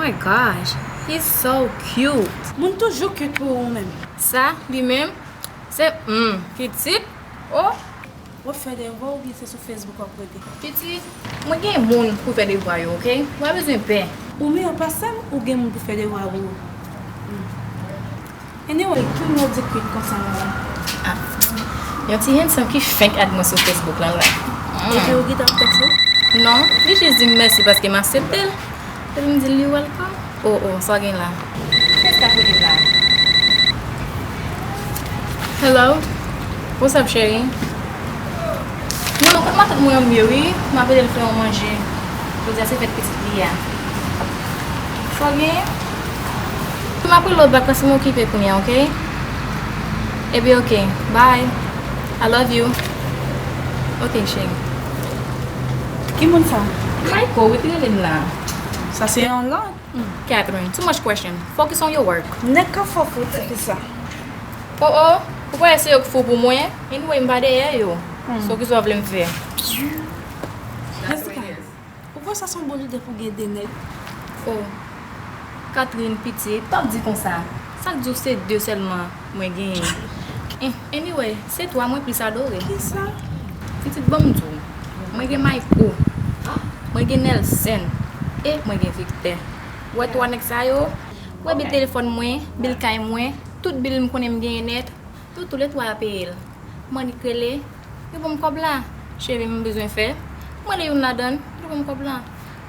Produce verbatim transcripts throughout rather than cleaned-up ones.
Oh my gosh, he's so cute. Moun toujou cute pou ou menm. Sa, li menm, se, hmm, pitit. Oh, W ap fè devwa oubyen se sou Facebook w ap rete? Pitit, mwen gen moun pou fè devwa yo, oke? Ou pa bezwen pè. Ou meyè pase m, ou gen moun pou fè devwa pou ou. Anyway, ki moun yo di cute konsa la? Ah, yon ti handsome ki fenk add mwen sou Facebook lan la. Epi ou gentan ap tèks li? Non, li jis di m mèsi paske m aksepte l. Epi m di l you welcome. Oh, oh, sa w gen la? Kiyès k ap rele m la? Hello? What's up, cheri? Non, non, kot matant mwen an m ye wi. M ap ede l fè yon manje. Jodi a se fèt pitit li a. Sa w gen? M ap rele w bak la si m okipe kounye a, oke? Epi oke, bye. I love you. Oke, cheri. Ki moun sa? Mayko, wi, ki rele m la. Sa se yon lòt. Catherine, too much question. Focus on your work. Nèg ka fò fout tifi sa. Oh oh, ou kwè se yo k fou pou mwen? Anyway, m pa dèyè yo. So ki sa w vle m fè? Jessica, ou kwè sa se yon bon lide pou gen de nèg? Oh, Catherine, pitit, p ap di konsa. Sa k di w se de sèlman mwen genyen? Eh, anyway, se twa mwen plis adore. Kisa? Pitit, ban m di w. Mwen gen Mayko. Mwen gen Nelson. E mwen gen Victor. Ou wè twa nèg sa yo? Ou wè bil telefòn mwen, bil kay mwen, tout bil m konnen m genyen nèt. Yo toulètwa ap peye l. M annik rele, yo ban m kòb la. Cheri, m bezwen fè. M rele youn ladan, yo ban m kòb la.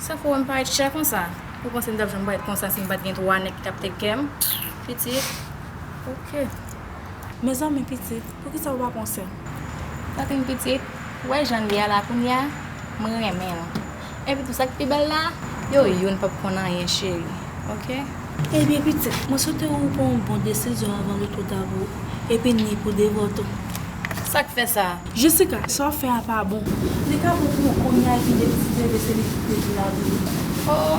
Sa fè w wè m parèt chè konsa. Ou panse m t ap janm parèt konsa si m pa t gen twa nèg ki t ap take care m? Pitit. Oke. Mezanmi pitit, poukisa ou pa pran sè m? Catherine pitit, ou wè jan l ye a la kounye a, mwen renmen l. Epi tou sa k pi bèl la, yo youn p ap konn anyen cheri, oke? Ebyen pitit, mwen swete ou pran yon bon desizyon avan li twò ta pou ou, epi ni pou devwa w tou. Sa k fè sa? Jessica, sa w fè a pa bon. Li ka bon pou ou kounye a epi depi ti bebe se li ki te di lavi ou. Oh,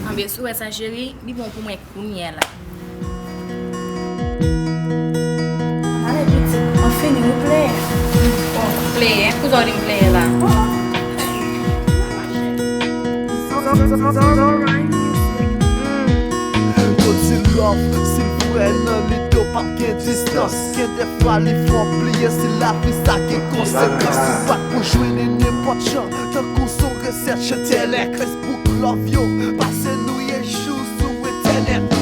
anben si w wè sa cheri, li bon pou mwen kounye a la. Ale pitit, mwen fini wi pleyè. Bon, pleyè, poukisa w di m pleyè la? Yo di love, silvouplè nan lide w p ap gen distans. Gen de fwa li fè w bliye si lavi sa gen konsekans. Ou pa t pou jwenn nenpòt jan, tankou s on resèt entèlèk. Facebook love yo, pase nou ye jou sou entènèt.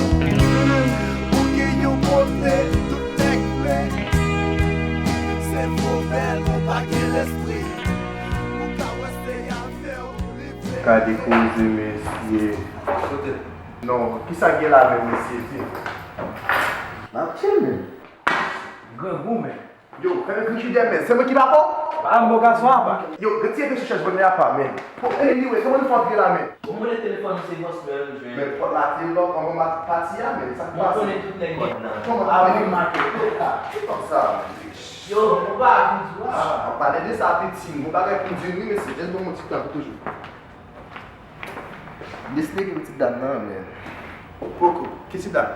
Ou gen yon bote tout nèg vle. Sèvo bèl, men w pa gen lespri. Ou ka wè se avè w li vle. Gade koze mesye. Non, kisa k gen la menm mesye di? M ap chill menm. Grangou menm. Yo, fèmen frijidè men, se mwen ki pa fò? Pa m bon gason apa. Yo, retire men sou chèz mwen apa men. Bon, anyway, kòman nou fè antre la men? Bon, mwen rele telefòn se bòs mwen an nou jwenn. Men pòt la te lòk anvan m pati a men, sa k pase? Mwen konnen tout nèg mòn nan. Kòman? Avan m make. Ki pòt sa men? Yo, ou pa vin di w a. Ah, an pale de sa piti, m gon bagay pou m di w wi mesye, just ban m yon ti tan pou toujou. M esplike pitit dam nan men. Poko, ki ti dam?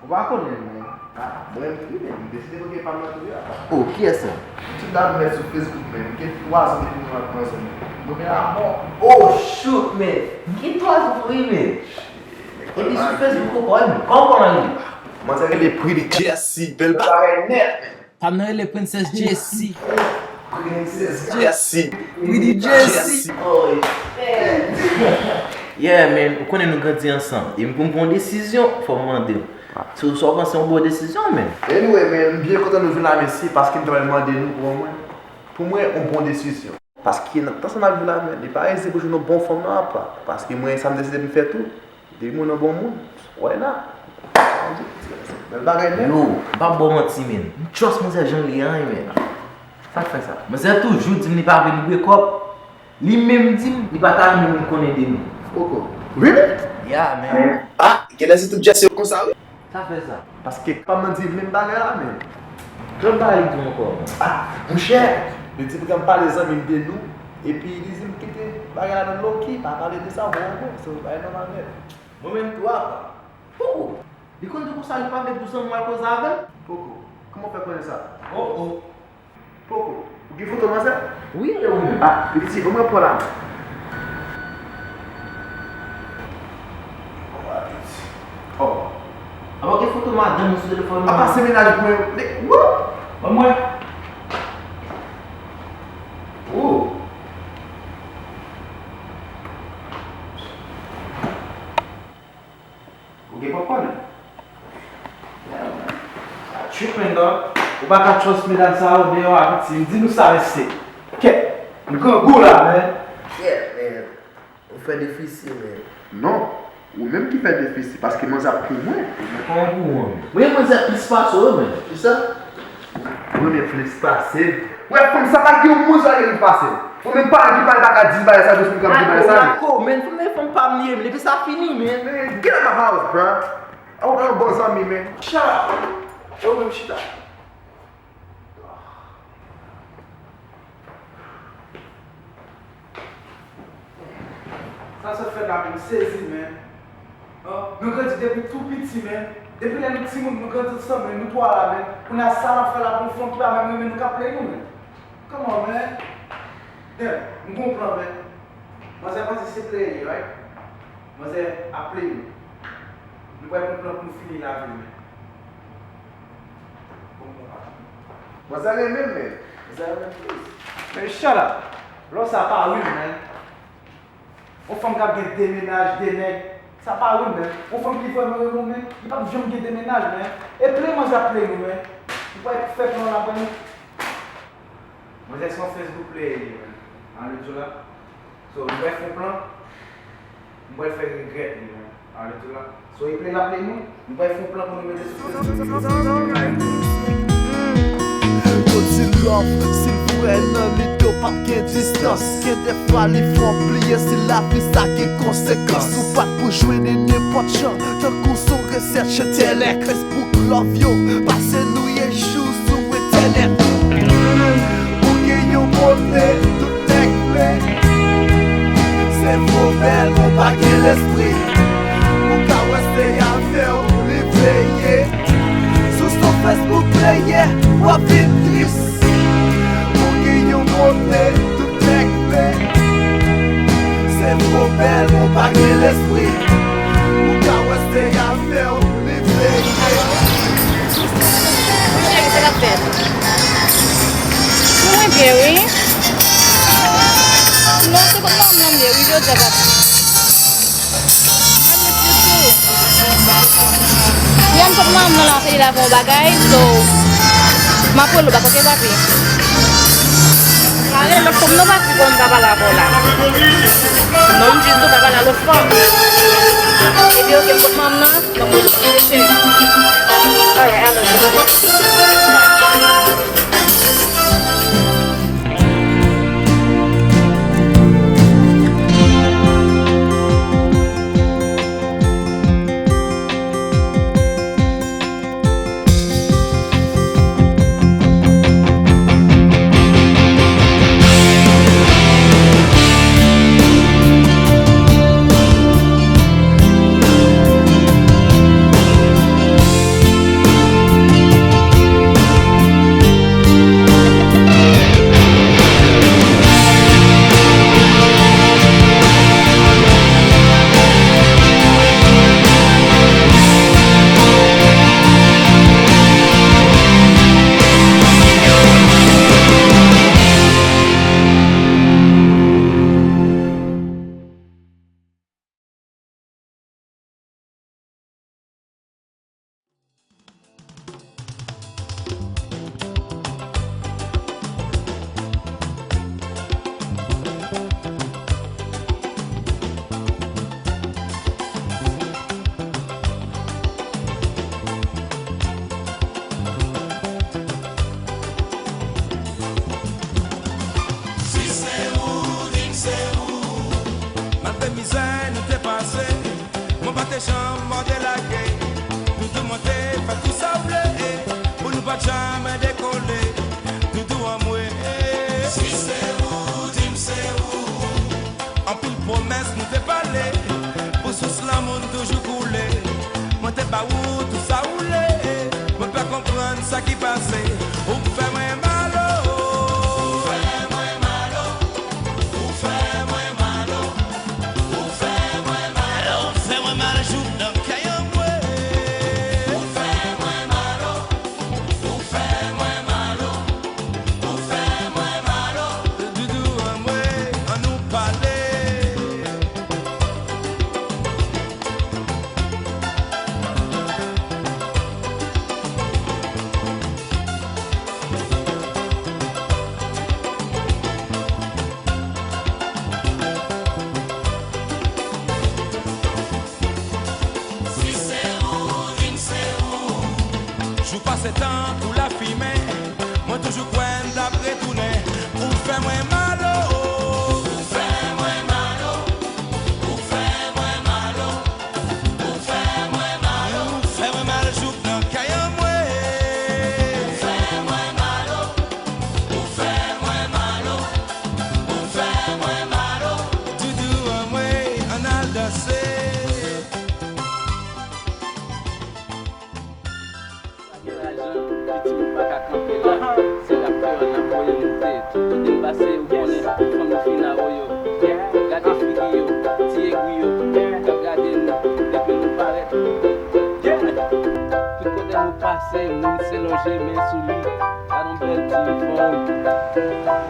Ou pa konnen l men. Ah, mwen menm tou men, m deside kote pa m nan tou wi apa. Oh, kiyès sa? Ti dam m wè sou Facebook men, m gen twa zan depi nou ap ansanm. Mwen renmen l amò. Oh shoot men, m gen twa zan tou wi men. Epi sou Facebook ou konn, kòman w konn li? Manzè rele Pretty Jessie, bèl bagay nèt men. Dam nan rele Princess Jessie. Princess Jessie. Pretty Jessie. Yeah man, ou konnen nou grandi ansanm. E m pou m pran yon desizyon, fò m mande w. So, sa w panse yon bon desizyon, man? Anyway, man, m byen kontan nou vin la, mesye, paske m t ap mande nou pou mwen. Pou mwen, yon bon desizyon. Paske nan tan sa n ap viv la, man, li pa izi pou jwenn yon bon fanm nan apa. Paske mwen, sa m deside pou m fè tou. Depi mwen nan bon moun, why not? Bèl bagay nèt. Yo, m p ap ba w manti, man. M trust manzè jan l ye a, man. Sa k fè sa? Manzè toujou di m li pa vle nou break up. Li menm di m li pa ta renmen moun konnen de nou. Poko. Really? Yeah, man. Ah, genlè se tout Jessie yo konsa, wi. Sa fè sa? Paske pa m nan di menm bagay la, man. Ki lòt bagay li di w ankò, man? Ah, monchè, li di pou m pale zanmi m de nou, epi li di m kite bagay la nan low key, pa pale de sa, bon, bon, se yon bagay nòmal nèt. Mwen menm tou apa. Poko. Li konn di konsa li pa vle pou zanmi w al koze avè l? Poko. Kòman w fè konnen sa? Oh, oh. Poko. Ou gen foto manzè? Wi, e ou menm? Ah, piti, ban mwen pran la. Mwen sou telefòn mwen. Apa se mennaj mwen. Wou! Ban mwen. Wou! Ou gen pòpkòn? Yeah, man. Sa tripping, dog. Ou pa ka trust medam sa yo deyò a, piti. M di nou sa, mesye. Kèt. M grangou la, man. Yeah, man. Ou fè defisi, man. Non. Ou menm ki fè defisi, paske manzè ap pou mwen. Mwen pa pou ou, man. Mwen, manzè plis pase w, man. Kisa? Ou renmen plis pase m. Wè, fanm sa pa gen yon mo sa gen pase m. Ou menm paran ki pale pa ka di bagay sa, jis pou m ka di bagay sa. Ako, man, fanm nan fanm pa m li ye, men depi sa fini, man. Man, get out my house, bro. Ou pa yon bon zanmi, man. Shut up. E ou menm chita. Sa sot fèt la, men m sezi, man. An, nou grandi depi tou piti, man. Depi lè nou timoun, nou grandi ansanm, man. Nou twa la, man. Kounye a, sa n ap fè la pou yon fanm ki pa menm renmen nou, k ap play nou, man. Come on, man. Damn, m gon plan, man. Manzè panse se play li ye, right? Manzè ap play nou. Nou pral gon plan pou nou fini lavi nou, man. Manzè renmen m, men. Manzè renmen m plis. Men shut up. Lò sa pa real, man. Yon fanm k ap gen de mennaj, de nèg, sa pa real, man. Yon fanm ki vrèman renmen w, man, li p ap janm gen de mennaj, man. E play manzè ap play nou, man. Nou pral fè plan la pou nou. Manzè se yon Facebook player li ye, man. An, li di w la. So, nou pral fè yon plan. M pral fè regrèt li, man. Arete la. So, e play la play nou. Nou pral fè yon plan pou nou mete sou Facebook. Yo di love, si l vrè nan lit yo p ap gen distans. Gen de fwa li fè w bliye si lavi sa gen konsekans. Ou bat pou jwenn li nenpòt jan, tankou s on resèch entèlèk. Facebook love yo, pase nou ye jou sou entènèt. Ou gen yon bote, tout nèg vle. Se fo bèl, men w pa gen lespri. Ou ka wè se avè w li vle ye. Sou son Facebook player, w ap vin tris. Ou gen yon bote, tout nèg vle. Se fo bèl, men w pa gen lespri. Ou ka wè se avè w li vle ye. Kounye a, kisa k ap fèt? Mwen byen, wi. Non, se kot manman m ye, wi, jodi a, papi. Gad mesye tou. Yè m sot manman m nan la, fè li lave yon bagay, so, m ap rele w bak, oke, papi? Pa rele lòt fanm nan, papi, bon, m pa pale avè w la. Non, m jis di w pa pale a lòt fanm. Epi, oke, m sot manman m nan. Si se ou, di m se ou. Malgre mizè nou te pase, mwen pa te janm mande lage. Doudou mwen te fè tou sa w vle, pou nou pa t janm dekole. Doudou an mwen. Si se ou, di m se ou. Anpil pwomès nou te pale, pou sous lanmou n toujou koule. Mwen te ba ou tou sa ou vle, mwen pa konprann sa ki pase. Ou fè mwen mal, oh. Ou fè mwen mal, oh. Ou fè mwen mal, oh. Ou fè mwen mal, oh. Ou fè mwen mal jouk nan kè an mwen. Ou fè mwen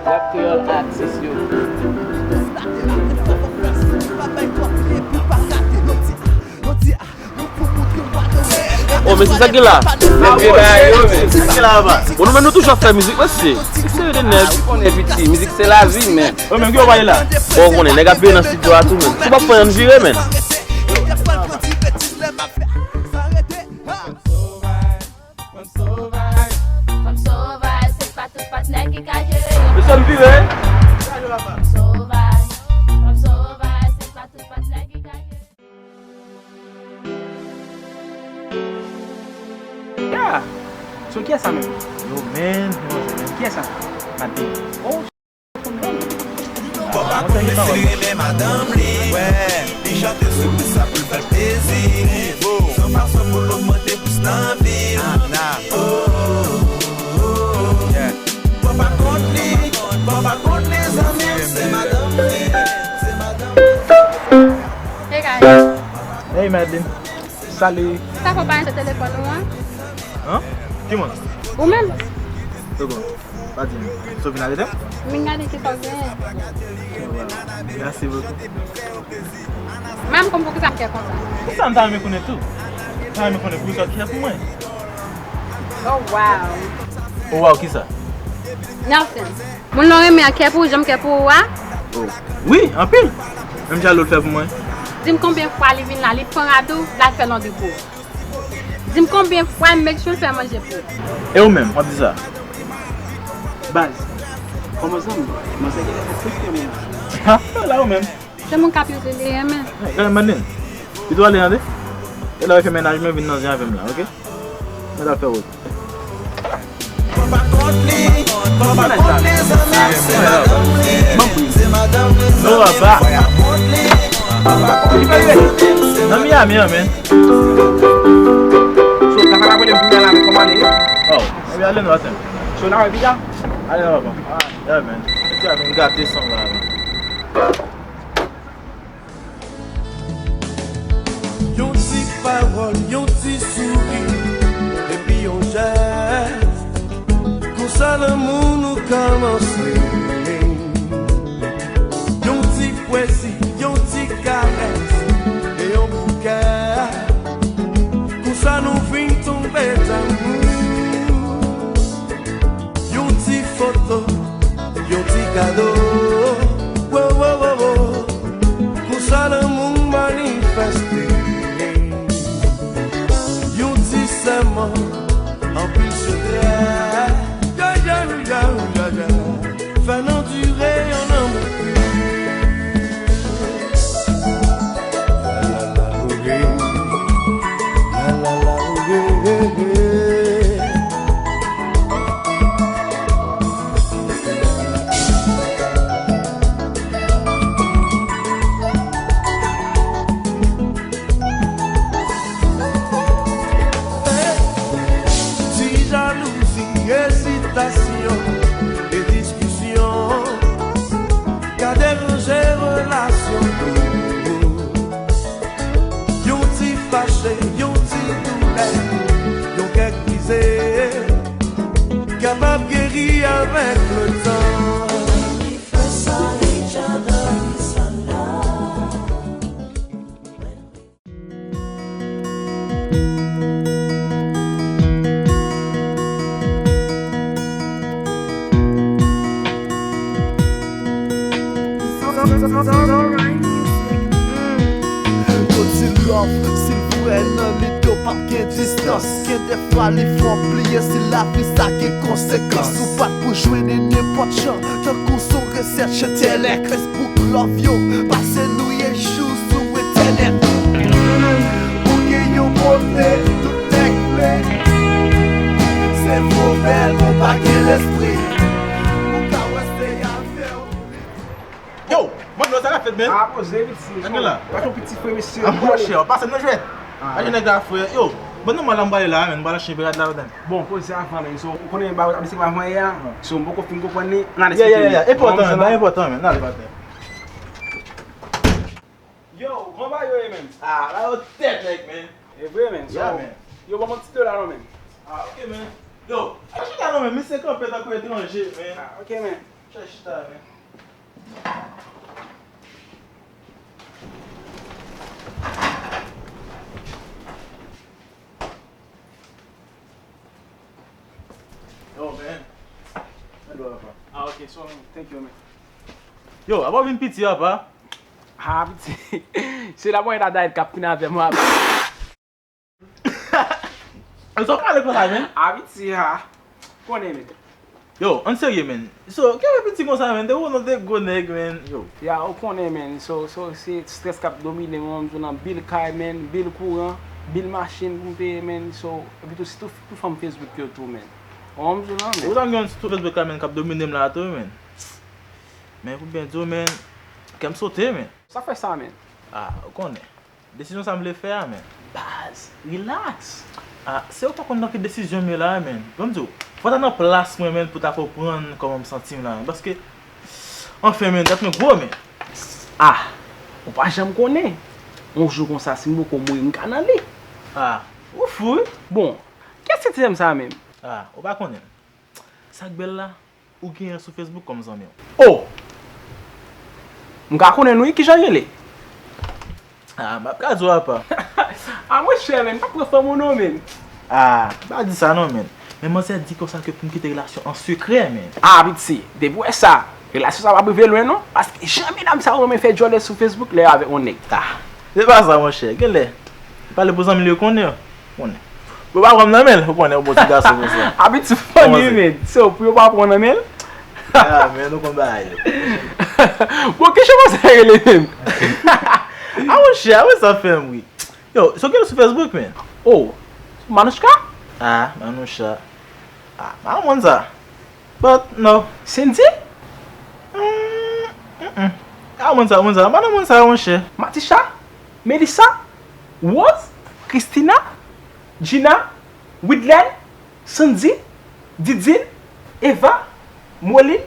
Rap kreyòl atis yo. Oh, men se sa ki la. Nèg vye bagay yo, men. Sa ki la, papa? Bon, nou menm nou toujou ap fè mizik, mesye. Mizik se de nèg. Ou konnen, piti, mizik se lavi, men. Ou menm ki w pale la? Bon, ou konnen, nèg ap vire nan estidyo a tou, men. Si w p ap fè ann vire, men. Fanm sovaj, fanm sovaj, se pa tout patnè ki ka jere yon. Mesye, m vire. Fanm sovaj, fanm sovaj, se pa tout patnè ki ka jere. Yeah! So, kiyès sa menm? Yo, man, yo, man. Kiyès sa? Maten. Oh, Bòb ap konfese li renmen madanm li. Wè, li chante sou sa pou l fè l plezi. Son fason pou l ogmante plis nan vi l. Oh, oh, oh, oh. Bòb ap kont li, Bòb ap kont li, zanmi l, se madanm li, se madanm li. Hey, guys. Hey, Madeline. Salut. Sa fè w pa ansye telefòn ou an? Hein? Ki moun? Ou menm. Poko. Pa di m. So vin arete m? M vin gade kisa w genyen. Wow. Merci beaucoup. Mwen menm konn poukisa m kè konsa. Kisa m ta renmen konnen tou? M ta renmen konnen poukisa w kè pou mwen. Oh, wow. Oh, wow, kisa? Nothing. Moun nan renmen an kè pou ou, jan m kè pou ou a? Oh. Wi, anpil. Menm jan lòt fè pou mwen. Di m konbyen fwa li vin la, li pran rad ou, l al fè londri pou ou. Di m konbyen fwa m make sure l fè manje pou ou. E ou menm, w ap di sa? Baz, kòman zanmi? Manzè genlè fè plis ke moun. Ha, la ou menm. Se moun k ap youse li ye, men. Hey, Madeline, pito ale tande. E lè w fè mennaj mwen vin nan zen avè m la, oke? Mwen t ap fè wout. No, papa. Nan Miami an, men. So, sa pa ka rele m kounye a la, men kòman ale? Oh, epi ale non, atè. So, n a wè pita? Ale non, papa. Yeah, man. Epi a vin gate san la, man. Yon ti pawòl, yon ti souri, epi yon jès. Konsa lanmou nou kòmanse. Yon ti pwezi, yon ti karès, e yon bouke. Konsa nou vin tonbe damou. Yon ti foto, yon ti kado. Wo, wo, wo, wo. Konsa lanmou manifeste. Yon ti sèman, anpil sekrè. Ya, ya, ya, ya, ya. Fè n andire yon lanmou pi. La, la, la, oh, yeah. La, la, la, oh, yeah, yeah, yeah. Ti jalouzi, ezitasyon e diskisyon ka deranje relasyon nou. Yon ti fache, yon ti doulè, yon kè brize, kapab geri avèk letan. Yon ti love, silvouplè, nan lide w p ap gen distans. Gen de fwa li fè w bliye si lavi sa gen konsekans. Ou pa t pou jwenn nenpòt jan, tankou s on resèt chantè lè Facebook love yo. Pase nou ye jou sou entènèt. Ou gen yon bote, tout nèg vle. Se fo bèl, men w pa gen lespri. Ou ka wè se avè w. Yo, mwen, sa k ap fèt, men? A, poze, piti. Sa k gen la? Gade yon piti frè, mesye. A, monchè, pase m nan jwèt. A. Gade nèg la, frè. Yo, bon, non, mwen la, m prale la, men, m prale achte yon verre de la, men. Bon, poze avan, men. So, ou konnen, ba, misye pa vanyen a. So, m poko fin konprann li. N ale. Yeah, yeah, yeah. Enpòtan, men, ba enpòtan, men. N ale, patnè. Yo, kòman yo ye, men? A, ba yo tèt, nèg, men. E vre, men. So, yeah, men. Yo, ban m yon ti dola, non, men. A, ok, men. Yo, achte la, non, men. Misye kanpe tankou etranje, men. A, ok, men. Chita, men. Yo, man. Hello, apa. Ah, ok, so, thank you, man. Yo, apa w vin piti, apa? Ah, piti. Se la mwen la dayèt k ap fin avè mwen. Sa w pale konsa, men? Abitye a. Konnen, men. Yo, ann serye, men. So, ki afè piti konsa, men? Te ou non te gwo nèg, men. Yo. Ya, ou konnen, men. So, so, se strès k ap domine mwen, m di w nan bil kay, men, bil kouran, bil machin pou m peye, men. So, epi tou, sitou, tou fanm Facebook yo tou, men. Ou konn m di w lan, men. Ou ta gen yon sitou Facebook la, men, k ap domine m la tou, men. Men, pou byen di w, men, kè m sote, men. Sa fè sa, men. Ah, ou konnen. Desizyon sa m vle fè a, men. Baz, relax. Ah, se ou pa konn nan ki desizyon m ye la, men. Ban m di w, fò w ta nan plas mwen, men, pou w ta konprann kòman m santi m la, men. Paske, anfen, men, tèt mwen gwo, men. Ah, ou pa janm konnen. Yon jou konsa, si m poko mouri, m ka nan li. Ah, ou fou, wi. Bon, kiyès se ti nèg sa menm? Ah, ou pa konnen. Sa k bèl la, ou genyen sou Facebook kòm zanmi w. Oh! M ka konnen wi, kijan l rele? Ah, m ap ka di w apa. Ah, monchè, men, pa pran fanm ou non, men. Ah, pa di sa non, men. Men manzè di konsa ke pou m kite relasyon an sekrè, men. Ah, piti, depi w wè sa, relasyon sa p ap rive lwen non, paske jan medam sa yo renmen fè djòlè sou Facebook lè yo avèk yon nèg. Ah, se pa sa, monchè, genlè. Li pale pou zanmi l yo konnen, konnen. Bon, pa pran m nan men l, ou konnen, yon bon ti gason konsa. Abitye funny, men. So, pou yo pa pran nan men l? Ah, men nou konn bagay yo. Bon, kijan manzè rele menm? Ah, monchè, ah, wè sa fè m ri. Yo, so gen sou Facebook, men. Oh, Manouchka? Ah, Manoucha. Ah, pa moun sa. But, no. Cindy? Mm, mm, mm. Ah, moun sa, moun sa. Pa nan moun sa, monchè. Matisha? Melissa? Rose? Christina? Gina? Widlen? Sandy? Didine? Eva? Molin?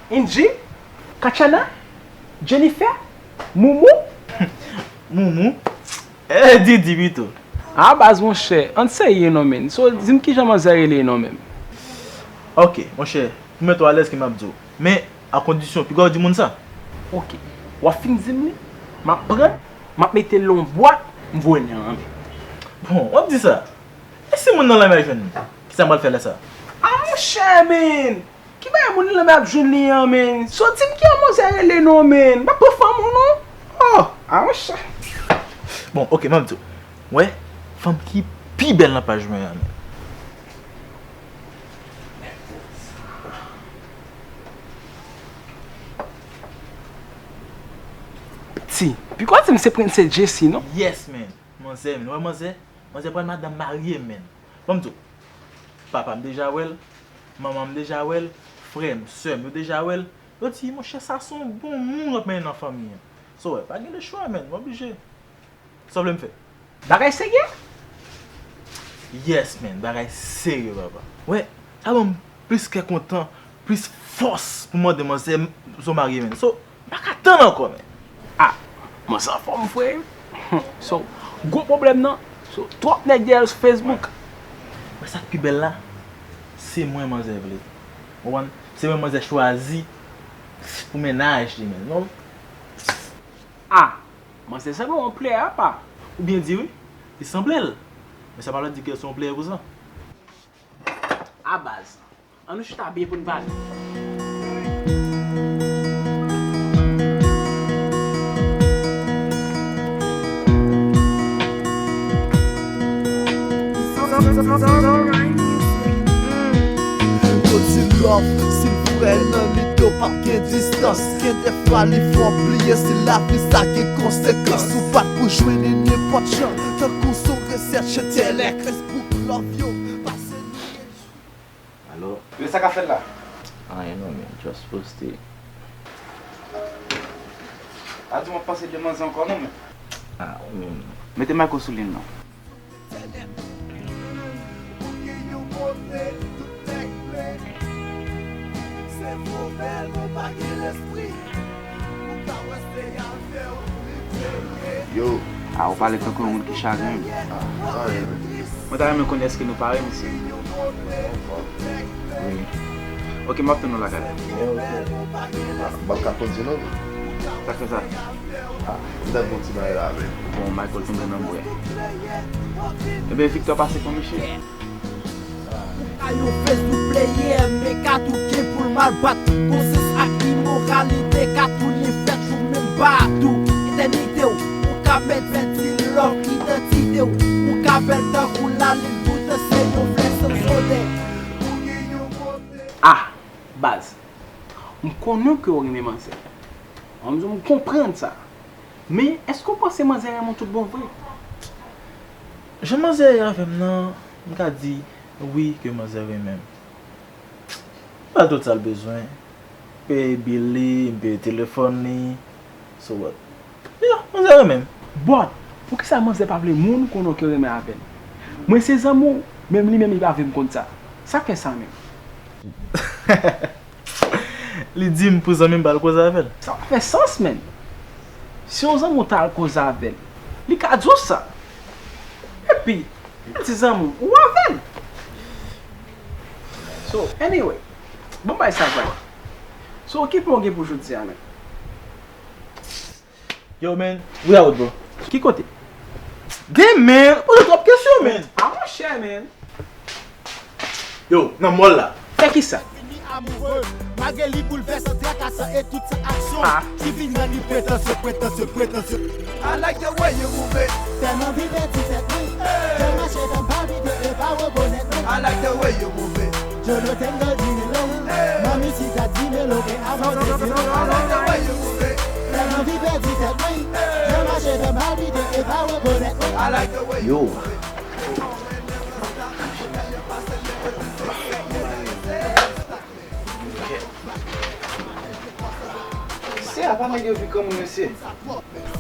Angie? Kachana? Jennifer? Moumou? Moumou? Eh, Didi pito. Ah, baz, monchè, ann serye non, men. So, di m kijan manzè rele non, men. Ok, monchè, pou mete w alèz ke m ap di w. Men, a kondisyon, piga w di moun sa. Ok. W ap fin di m li, m ap pran, m ap mete l nan yon bwat, m voye l nan lanmè. Bon, w ap di sa. E si moun nan lanmè jwenn li? Kisa m pral fè lè sa? Ah, monchè, men! Ki bagay moun nan lanmè ap jwenn li an, men? So di m ki jan manzè rele non, men. M pa pran fanm ou non. Oh, ah, monchè. Bon, ok, m ap di w. Wè, fanm ki pi bèl nan paj mwen an, men. Ti, piga w di m se Princess Jessie, non? Yes, man. Manzè, men. Wè, manzè. Manzè pral madanm marye, men. Ban m di w, papa m deja wè l, manman m deja wè l, frè m, sè m, yo deja wè l. Yo di, monchè, sa se yon bon moun w ap mennen nan fanmi an. So, wè, pa gen lechwa, men, m oblije. Sa w vle m fè? Bagay serye? Yes, men, bagay serye, papa. Wè, sa ban m plis kè kontan, plis fòs pou mande manzè m si w marye, men. So, m pa ka tann ankò, men. Ah, manzè anfòm vre. So, gwo pwoblèm nan. So, twòp nèg dèyè l sou Facebook. Men sa k pi bèl la, se mwen manzè vle. Ou konprann? Se mwen manzè chwazi pou mennaj li, men. Non? Ah, manzè sanble yon pleyè apa. Ou byen di wi, li sanble l. Men sa pa vle di ke l se yon pleyè pou sa. A baz. Ann nou chita byen pou n pale. Yo di love, silvouprè, nan lide w p ap gen distans. Gen de fwa li fè w bliye si lavi sa gen konsekans. Ou pa t pou jwenn li nenpòt jan, tankou sou resèt enternet. Facebook love yo, pase nou rejou. Alo? Yo, sa k ap fèt la? Anyen non, men, just poste. Pa di m w ap panse de manzè ankò non, men. Ah, ou menm. Mete mic ou sou li non. Yo. Ah, ou pale tankou yon moun ki chagren. Mwen ta renmen konnen èske nou pare, mesye. Wi. Ok, m ap tann ou lakay la. Bon, ok. Ah, m p ap ka kondui non. Sa k fè sa? Ah, m t ap gon ti bagay la menm. Bon, Michael tonbe nan bwè. Ebyen, Victor pase pran misye. Ou ka yon Facebook player, men ka tou gen pou l mal bat. Konsyans ak imoralite ka tounen fèt ou menm batou. Etènite w, ou ka mèt vèti lòk idantite w. Ou ka bèl tankou lalin, poutan se yon flè san odè. Ah, baz, m konnen ke w renmen manzè. An, m konprann sa. Men, èske w panse manzè renmen w tout bon vre? Jan manzè ye avè m nan, m ka di wi ke manzè renmen m. M ba l tout sa l bezwen. M peye bil li, m peye telefòn li. So what? Yeah, manzè renmen m. But, poukisa manzè pa vle moun konnen ke renmen avè l? Mwen se zanmi w, menm li menm li pa vle m konn sa. Sa k fè sa menm? Li di m pou zanmi m pa al koze avè l. Sa pa fè sans, menn. Si yon zanmi w ta al koze avè l, li ka di w sa. Epi, li di zanmi w, ou avè l. So, anyway, bon bay sa vre. So, ki plan w gen pou jodi a, menn? Yo, man, we out, bro. Ki kote? Demen, poze twòp kesyon, man. Ah, monchè, man. Yo, nan mall la. Fè kisa? Amoureux, malgré li boulvèsan, trakasan e tout sa aksyon ki vin rann li pretansye, pretansye, pretansye. I like the way you move it. Tèlman anvi pèdi tèt mwen. Jan mache dan bal vide e pa rekonèt mwen. I like the way you move it. Yo no tengo dinero. Mami si ta di me lo que amo te quiero. I like the way you move it. Tèlman anvi pèdi tèt mwen. Jan mache dan bal vide e pa rekonèt mwen. I like the way you move it. Mesye, apa nèg yo vin kòman, mesye?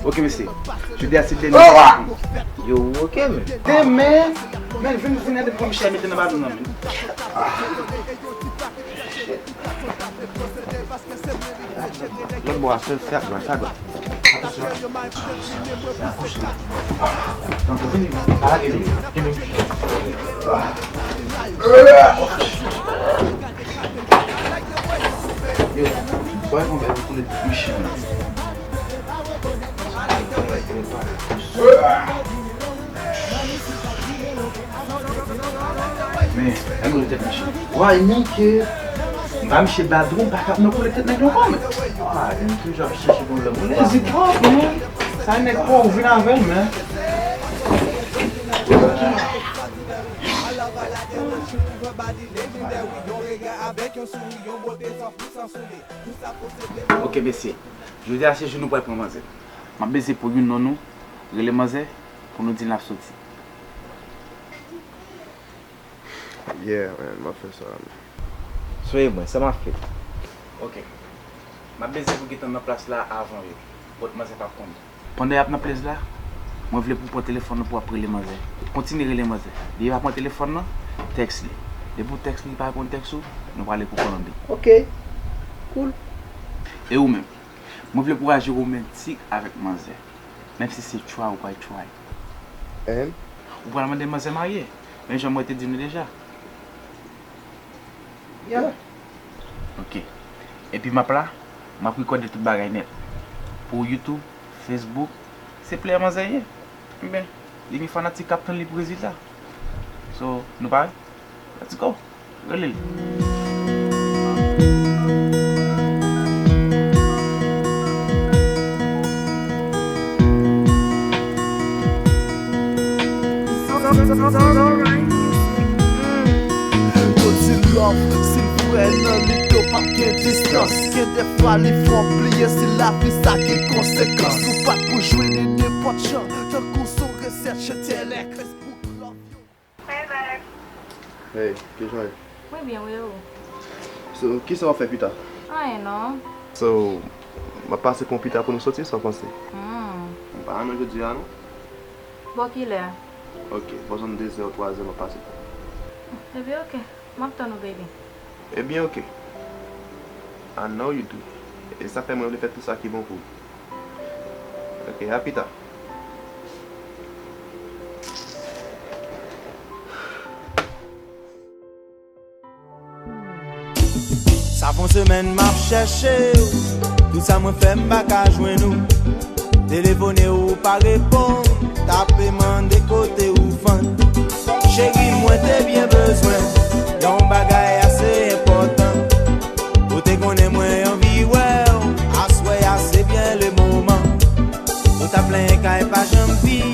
Ok, mesye. Jodi a se dènye. Yo, ok, men. Demen, men vin, vin ede pran Michel mete nan balon nan, men. Lòt bò a, se, se ak dwat, sa dwat. Atansyon. Yo, bòy, mwen bay pou koule tèt mechan. Men, ann koule tèt mechan. Why me ke m pa mèche badou, m pa ka nan koule tèt nèg yo ankò, men. Ah, m toujou ap chèche pwoblèm. Lazy talk, man. Sa nèg pa ou vin avè l, man. Ok, mesye. Jodi a se jou nou pral pran manzè. M ap bezwen pou youn nan nou rele manzè pou nou di l n ap soti. Yeah, man, m ap fè sa, man. Swe mwen, sa m ap fè? Ok. M ap bezwen pou gentan nan plas la avan yo. But manzè p ap konnen. Pandan y ap nan plas la, mwen vle pou w pran telefòn nan pou w ap rele manzè. Kontinye rele manzè. Depi l pa pran telefòn nan, tèks li. Depi w tèks li, li pa reponn tèks ou, nou prale pou Kolonbi. Ok. Cool. E ou menm? Mwen vle pou w aji womantik avèk manzè. Menm si se try ou pral try. And? Ou pral mande manzè marye. Men jan mwen te di nou deja. Yeah. Ok. Epi m ap la, m ap rekòde tout bagay nèt. Pou YouTube, Facebook, se player manzè ye. Ebyen, li gen fanatik k ap tann li pou rezilta. So, nou pare? Let's go. Rele l. Yo di love, silvouplè, nan lit yo p ap gen distans. Gen dèfwa li fè w bliye si lavi sa gen konsekans. Ou bat pou jwenn nenpòt jan, tankou sou resèt, je t'aime, Facebook, love you. Hey, babe. Hey, kijan w ye? Mwen byen, wi, e ou? So, kisa w ap fè pita? Anyen, non. So, m ap pase pran w pita pou nou soti, sa w panse? Hmm. M pa renmen jodi a, non. Bò kilè? Ok, bò zòn de zè ou twa zè, m ap pase. Ebyen, ok. M ap tann ou, baby. Ebyen, ok. I know you do. E sa fè mwen vle fè tout sa ki bon pou ou. Ok, a pita. Sa fè yon semèn m ap chèche w, tout sa mwen fè m pa ka jwenn ou. Telefone w, ou pa reponn, tape mande kote ou fann. Cheri, mwen te byen bezwen yon bagay ase enpòtan. Ou te konnen mwen anvi wè w, aswè a se byen le moman. Ou ta plenyen kay pa janm vin,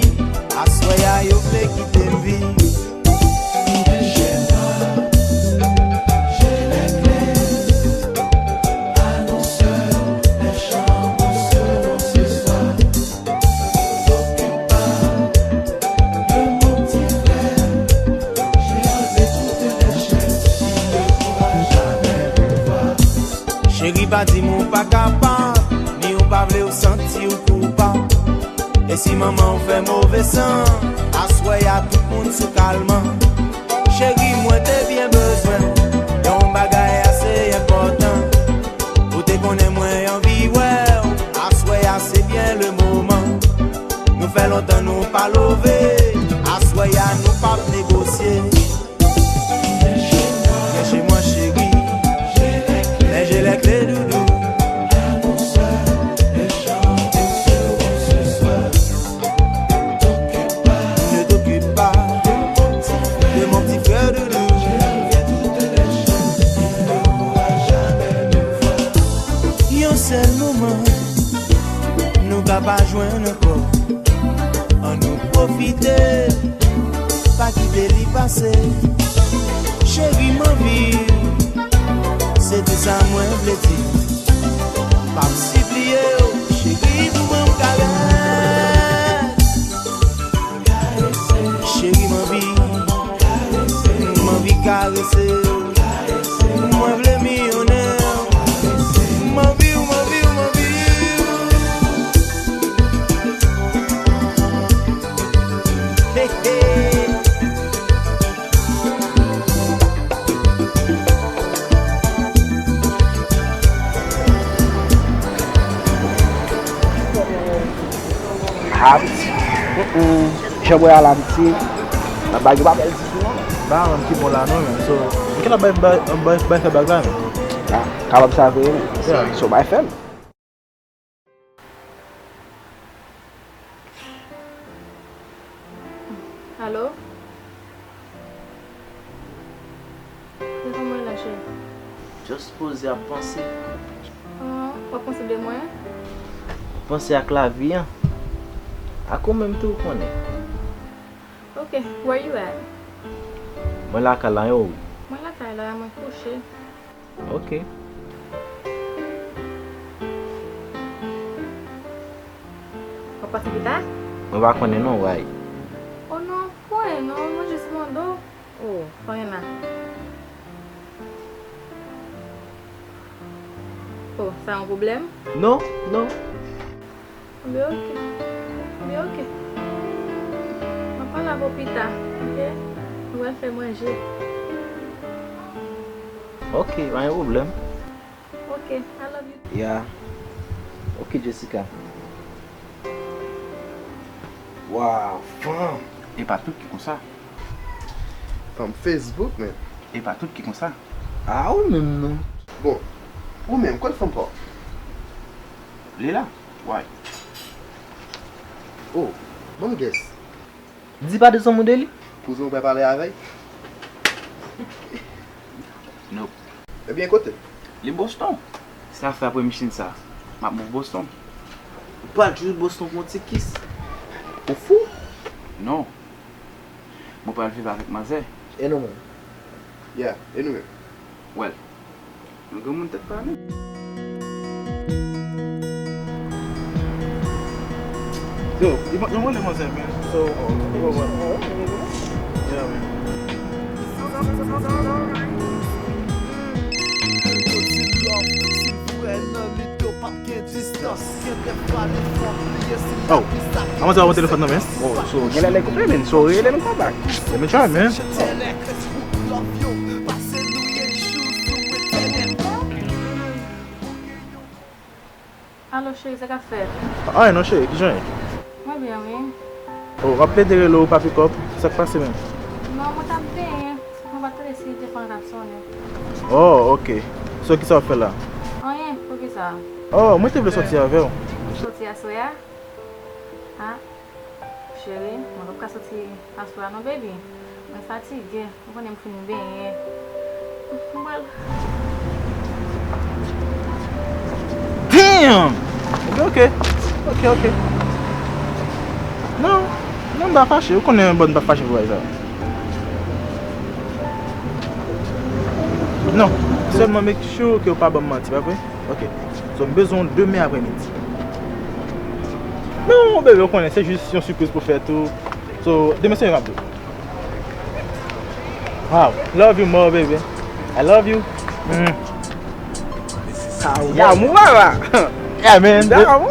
aswè a yo vle kite m viv. Viens chez moi, j'ai les clés. Allons seuls, les chambres seront ce soir. T'occupe pas de mon petit frère. J'ai enlevé toutes les chaînes, il ne pourra jamais me voir. Cheri, pa di m ou pa kapab, ni ou pa vle ou santi ou koupab. E si manman w fè move san, aswè a tout moun sou kalman. Cheri, mwen te byen bezwen yon bagay ase enpòtan. Ou te konnen mwen anvi wè w, aswè a se byen le moman. Nou fè lontan nou pa love, aswè a nou p ap negosye. Viens chez moi, chérie. Mais j'ai les clés, doudou. Ne t'occupe pas de mon petit frère, doudou. Yon sèl moman, nou ka pa jwenn ankò. Ann nou pwofite, pa kite li pase. Cheri, m anvi w, se tout sa mwen vle di. M ap sipliye w, cheri, pou ban m karès. Cheri, m anvi, m anvi karese w. Mwen vle milyonè. M anvi w, m anvi w, m anvi w. Hey, hey. Haiti. Mm-mm. Jan bwè a la, Haiti. Nan bag yo pa bèl ditou, non. Ba, menm ki bon la, non, menm. So, m gentan bay, bay, bay, bay fè bag la, menm. Ah, kapab sa vre, menm. Yeah. So, bay fè l. Alo? Se kòman w la, cheri? Just poze ap panse. Ah, w ap panse de mwen? Panse ak lavi an. Ak ou menm tou, ou konnen. Ok, where you at? Mwen lakay la, e ou? Mwen lakay la, mwen kouche. Ok. W ap pase pita? Mwen pa konnen non, why? Oh non, mwen non, mwen jis mande w. Oh, pa anyen la. Oh, sa yon pwoblèm? Non, non. Ebyen, ok. Ebyen, ok. M ap pale avè w pita, ok? Nou pral fè manje. Ok, pa gen pwoblèm. Ok, I love you. Yeah. Ok, Jessica. Waw, fanm! E pa tout ki konsa. Fanm Facebook, men. E pa tout ki konsa. Ah, ou menm non. Bon, ou menm, kot fanm pa w? Li la. Why? Oh, bon guess. Di pa de zanmi de li. Kouzen w pa pale avè l? Nope. Ebyen, kote? Li Boston. Sa fè apre machin sa, m ap move Boston. Ou pral jis Boston pou yon ti kiss? Ou fou? Non. Mwen pral viv avèk manzè. E nou menm? Yeah, e nou menm? Well, yon granmoun tèt pa nou. Yo, li pa t nan rele manzè, man. So, oh, oh, oh. Yeah, man. Oh, a manzè a yon telefòn nan men. Oh, so, genlè li koupe, man. So, rele nou call back. Let me try, man. Alo, cheri, sa k ap fèt? Anyen non, cheri, kijan w ye? Mwen byen, wi. Oh, m ap plede rele w, ou pa pick up. Sa k pase menm? Non, mwen t ap benyen. Mwen pa t tande si telefòn nan t ap sonnen. Oh, ok. So, So, kisa w ap fè la? Anyen, poukisa? Oh, mwen te vle sòti avè w. Ou sòti aswè a? Ah, cheri, mwen p ap ka sòti aswè a non, baby. Mwen fatige. Ou konnen m fin benyen. M pral. Damn! Ok, ok. Ok, ok. Non, non, m pa fache. Ou konnen bon, m pa fache pou bagay sa. Non, sèlman make sure ke w pa ban m manti, pa vre? Ok. So, m bezwen w demen aprèmidi. Non, bebe, ou konnen, se jis yon sipriz pou fèt ou. So, demen se yon ap di. Wow, love you more, baby. I love you. Mm. Damou, papa. Yeah, man. Damou.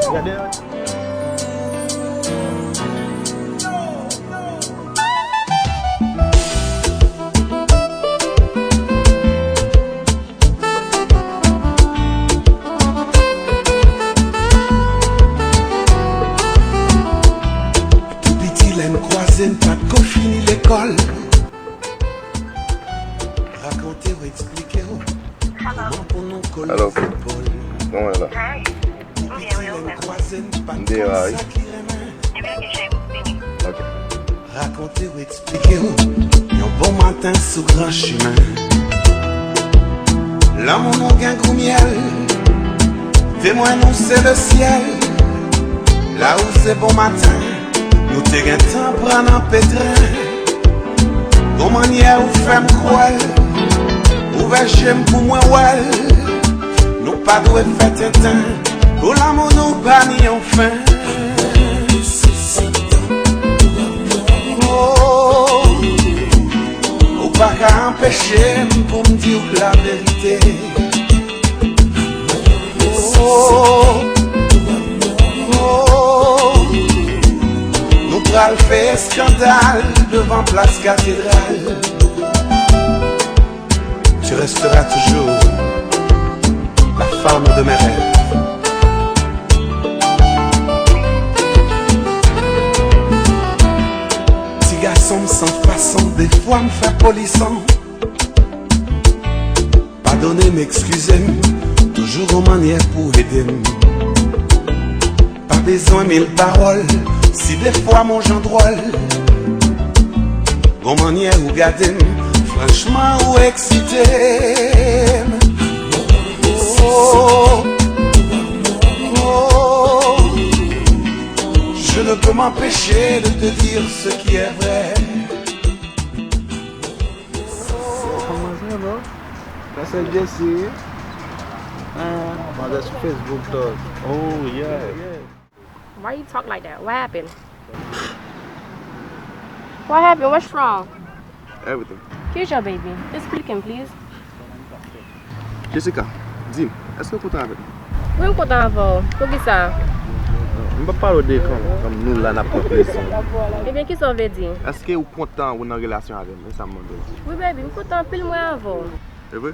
Tou piti lè n kwaze, n pa t ko fini lekòl. Rakonte w, eksplike w kòman pou nou kole zepòl. Tou piti lè n kwaze, n pa t konn sa ki renmen. Rakonte w, eksplike w yon bon maten sou gran chimen. Lanmou nou gen gou myèl, temwen nou se lesyèl. La ou se bon maten, nou te gentan pran nan petren. Gon mannyè ou fè m kwè l, ouvè je m pou mwen wè l. Nou pa dwe fè tenten, pou lanmou nou pa ni yon fen. Oh, ou pa ka anpeche m pou m di w laverite. Oh, oh, nou pral fè eskandal devan plas katedral. Tu resteras toujours la femme de mes rêves. Ti gason m san fason, defwa m fè polison. Padone m, eskize m, toujou gon mannyè pou ede m. Pa bezwen mil pawòl, si defwa m on jan dwòl. Gon mannyè ou gade m, franchman ou eksite m. Oh, oh, je ne peux m'empêcher de te dire ce qui est vrai. Yo, kòman se, bro? Sa se Jesse, wi. Eh, mwen sou Facebook, dog. Oh, yeah. Why you talk like that? What happened? What happened? What's wrong? Everything. Kijan, baby? Explique m, please. Jessica, di m, èske w kontan avè m? Wi, m kontan avè w. Poukisa? M p ap pale w de kòm, kòm nou la n ap pran plezi. Ebyen, kisa w vle di? Èske w kontan ou nan relasyon avè m? E sa m mande w. Wi, baby, m kontan anpil mwen avè w. E vre?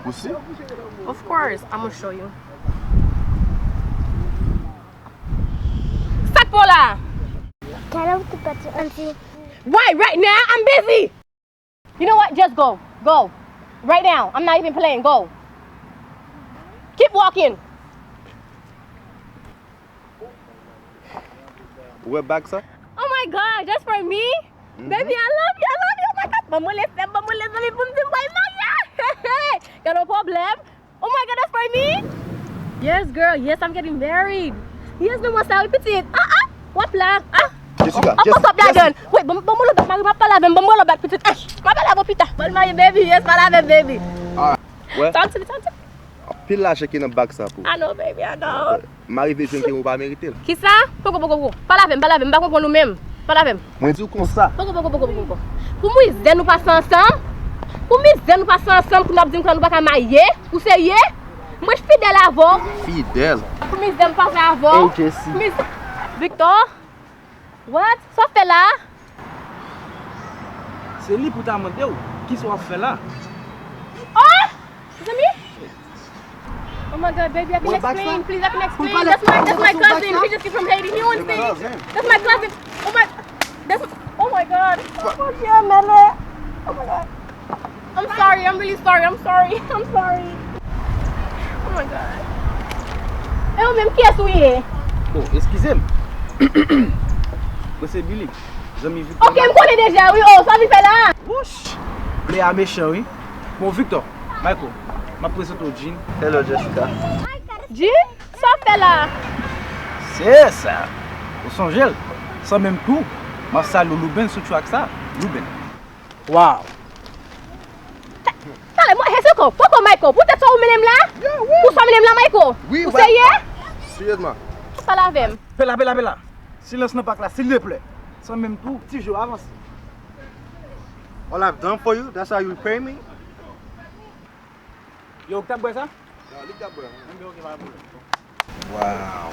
Ou si? Of course, I'm gonna show you. Sa k pran w la? Tell her to go to auntie. Why right now? I'm busy. You know what? Just go. Go. Right now. I'm not even playing. Go. Keep walking. Ou wè bag sa? Oh my God, just for me? Baby, I love you, I love you, oh my God. Ban mwen lè fèm, ban mwen lè zanmi pou m di m bay marye. Got no problem. Oh my God, that's for me? Yes, girl, yes, I'm getting married. Yes, men mwen sa wi pitit. Ah, ah, w ap la. Ah, Jessica, oh, what's up, Dragon? Wait, ban ban mwen lòt bag, mari m ap pale avè m, ban mwen lòt bag pitit. Ah, m ap pale avè w pita. Ban marye, baby, yes, pale avè m, baby. Wè, Talk to me, talk to me. Anpil lajan ki nan bag sa pou. I know, baby, I know. M arive jwenn ke ou pa merite l. Kisa? Poko, poko, poko. Pale avè m, pale avè m, m pa konprann ou menm. Pale avè m. Mwen di w konsa. Poko, poko, poko, poko, poko. Pou mizè nou pase ansanm. Pou mizè nou pase ansanm, pou n ap di m ke nou pa ka marye. Ou serye? Mwen fidèl avè w. Fidèl. Pou mizè m pase avè w. Hey, Jesse. Pou miz- Victor? What? Sa w fè la? Se li pou ta mande w, kisa w ap fè la? Oh! Mezanmi? Oh my God, baby, I can explain. Please, I can explain. That's my, that's my cousin. He just came from Haiti. He wants me. That's my cousin. Oh my, that's, oh my God. Oh my God. I'm sorry. I'm really sorry. I'm sorry. I'm sorry. Oh my God. E ou menm, kiyès ou ye? Oh, eskize m. Mwen se Billy, zanmi Victor. Ok, m konnen deja, wi. Oh, sa w vin fè la? Wouch! Play a mechan, wi. Bon, Victor, Michael, m ap prezante w Jean. Hello, Jessica. Jean? Sa w fè la? Se sa. Ou sonje l? San menm tou, m ap salye w Louben sou track sa. Louben. Wow. Talè, mwen, Heseko, poko Michael, poutèt sa ou mennen m la? Pou sa w mennen m la, Michael? Ou serye? Seryezman. Pale avè m. Pela, pela, pela. Silans nan pak la, silvouplè. San menm tou, ti jo, avanse. All I've done for you, that's how you repay me? Yo, ou k t ap bwè sa? Yo, li k t ap bwè. Enben, ok, pa gen pwoblèm. Wow.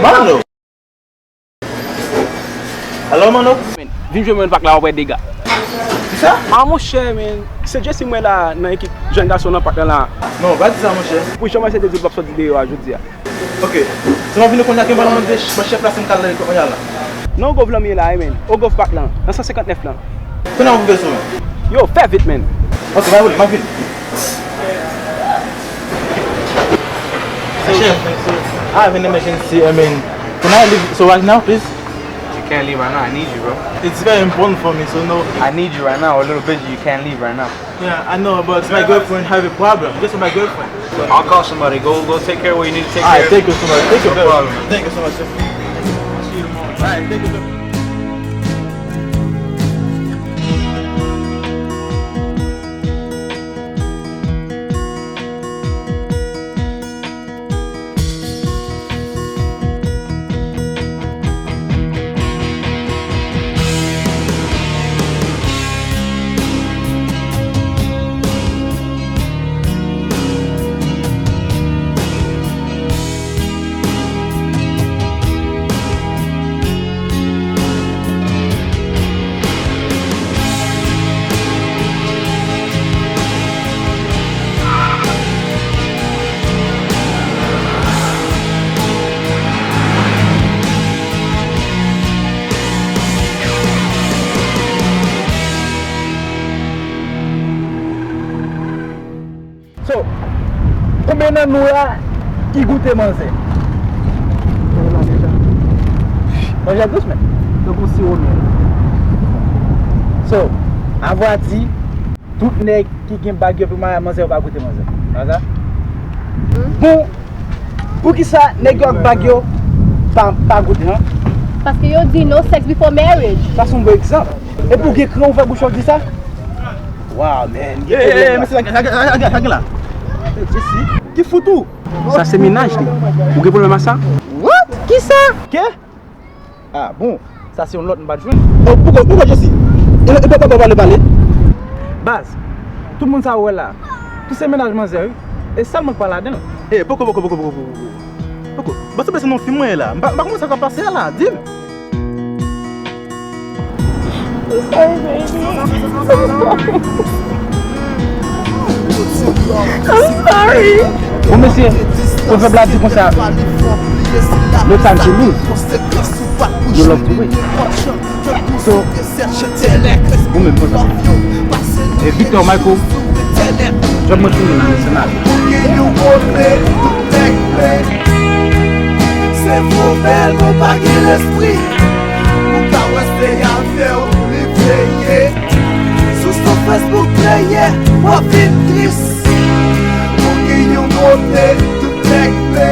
Mano! Alò, Manno? Vin jwenn mwen nan pak la, w ap wè dega. Kisa? A, monchè, men, se Jesse mwen la nan ekip jèn gason nan pak la la. Non, pa di sa, monchè. Pou jan Marcel te di l p ap sòti deyò a jodi a. Ok. Se nan vini kounye a ke m pral mande chèf la si m ka al nan ekip mwen la. Non, Ogov lan m ye la, wi, men. Ogov pak lan, nan san senkant nèf lan. Kounye a ou rive sou mwen. Yo, fè vit, men. Ok, pa gen pwoblèm, m ap vini. Chef, I have an emergency. I mean, can I leave so right now, please? You can't leave right now. I need you, bro. It's very important for me, so no. I need you right now. A little busy. You can't leave right now. Yeah, I know, but my girlfriend have a problem. Just my girlfriend. I'll call somebody. Go, go take care of what you need to take care of. All right, thank you so much. Thank you, no problem. Thank you so much, sir. I'll see you tomorrow. All right, thank you, sir. So, konbyen nan nou la ki goute manzè? Manzè dous, men. Tankou siwo myèl. So, avwadi, tout nèg ki gen bag yo pou mare manzè, yo pa goute manzè. Pa sa? Bon, poukisa nèg yo ak bag yo pa, pa goute, an? Paske yo di no sex before marriage. Sa se yon bon egzanp. Epi w gen kran ou fè bouch ou di sa? Wow, man. Gen pwoblèm la. Mesye, lage, lage, lage, lage la. Jesse. Ki fout ou? Sa se mennaj li. Ou gen pwoblèm ak sa? What? Kisa? Ke? Ah, bon. Sa se yon lòt m pa t jwenn. Oh, poukò, poukò Jesse? E, e, pale, pale, pale. Baz, tout moun sa ou wè la, tout se mennaj manzè, wi. E sèl mwen k pa ladan l. Eh, poko, poko, poko, poko, poko, poko. Poko. Bon, se pa se non fim mwen la. M pa, m pa konprann sa k ap pase a la. Di m. I'm sorry, baby. I'm sorry. Bon, mesye, pwovèb la di konsa, no time to lose, no love to win. So, ou menm, konsa. E Victor Michael, djòb mwen fini nan Nasyonal. Se fo bèl, mwen pa gen lespri. Ou ka wè se afè w li vle ye. Sou, sou Facebook pleye, w ap vin tris. Ou gen yon bote tout nèg vle.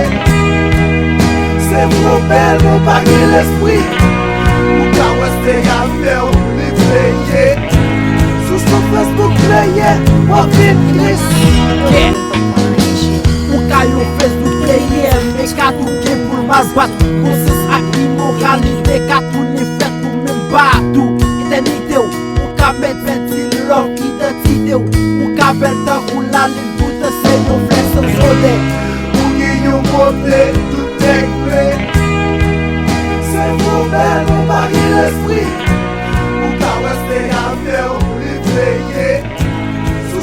Se fo bèl, mwen pa gen lespri. Ou ka wè se afè w li vle ye. Sou, sou Facebook pleye, w ap vin tris. Yeah. Ou ka yon Facebook player, men ka tou gen pou l mal bat. Konsyans ak imoralite ka tounen fèt ou menm ba tou. Etènite w, ou ka mèt pèdi lòk idantite w. Ou ka bèl tankou lalin, poutan se yon flè san sodè. Ou gen yon bote tout nèg vle. Se fo bèl, mwen pa gen lespri. Ou ka wè se afè w li vle ye. Sou,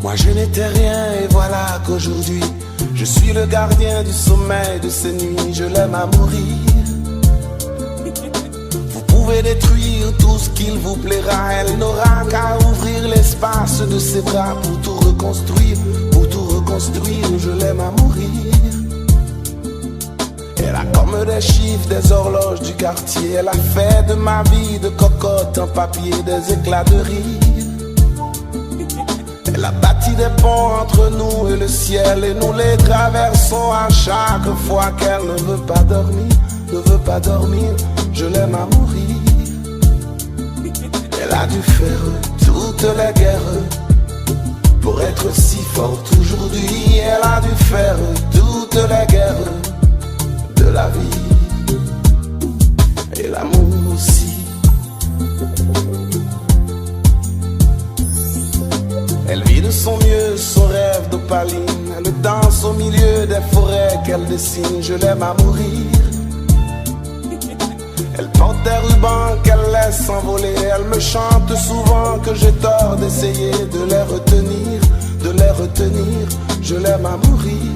Moi je n'étais rien et voilà qu'aujourd'hui je suis le gardien du sommeil de ces nuits, je l'aime à mourir. Vous pouvez détruire tout ce qu'il vous plaira, elle n'aura qu'à ouvrir l'espace de ses bras pour tout reconstruire, pour tout reconstruire, je l'aime à mourir. Elle a comme des chiffres, des horloges du quartier. Elle a fait de ma vie de cocotte en papier des éclats de rire. Elle a bâti des ponts entre nous et le ciel et nous les traversons à chaque fois qu'elle ne veut pas dormir, ne veut pas dormir. Je l'aime à mourir. Elle a dû faire toutes les guerres pour être si forte aujourd'hui. Elle a dû faire toutes les guerres de la vie et l'amour aussi. Elle vit de son mieux son rêve d'opaline. Elle danse au milieu des forêts qu'elle dessine. Je l'aime à mourir. Elle porte des rubans qu'elle laisse s'envoler. Elle me chante souvent que j'ai tort d'essayer de les retenir, de les retenir. Je l'aime à mourir.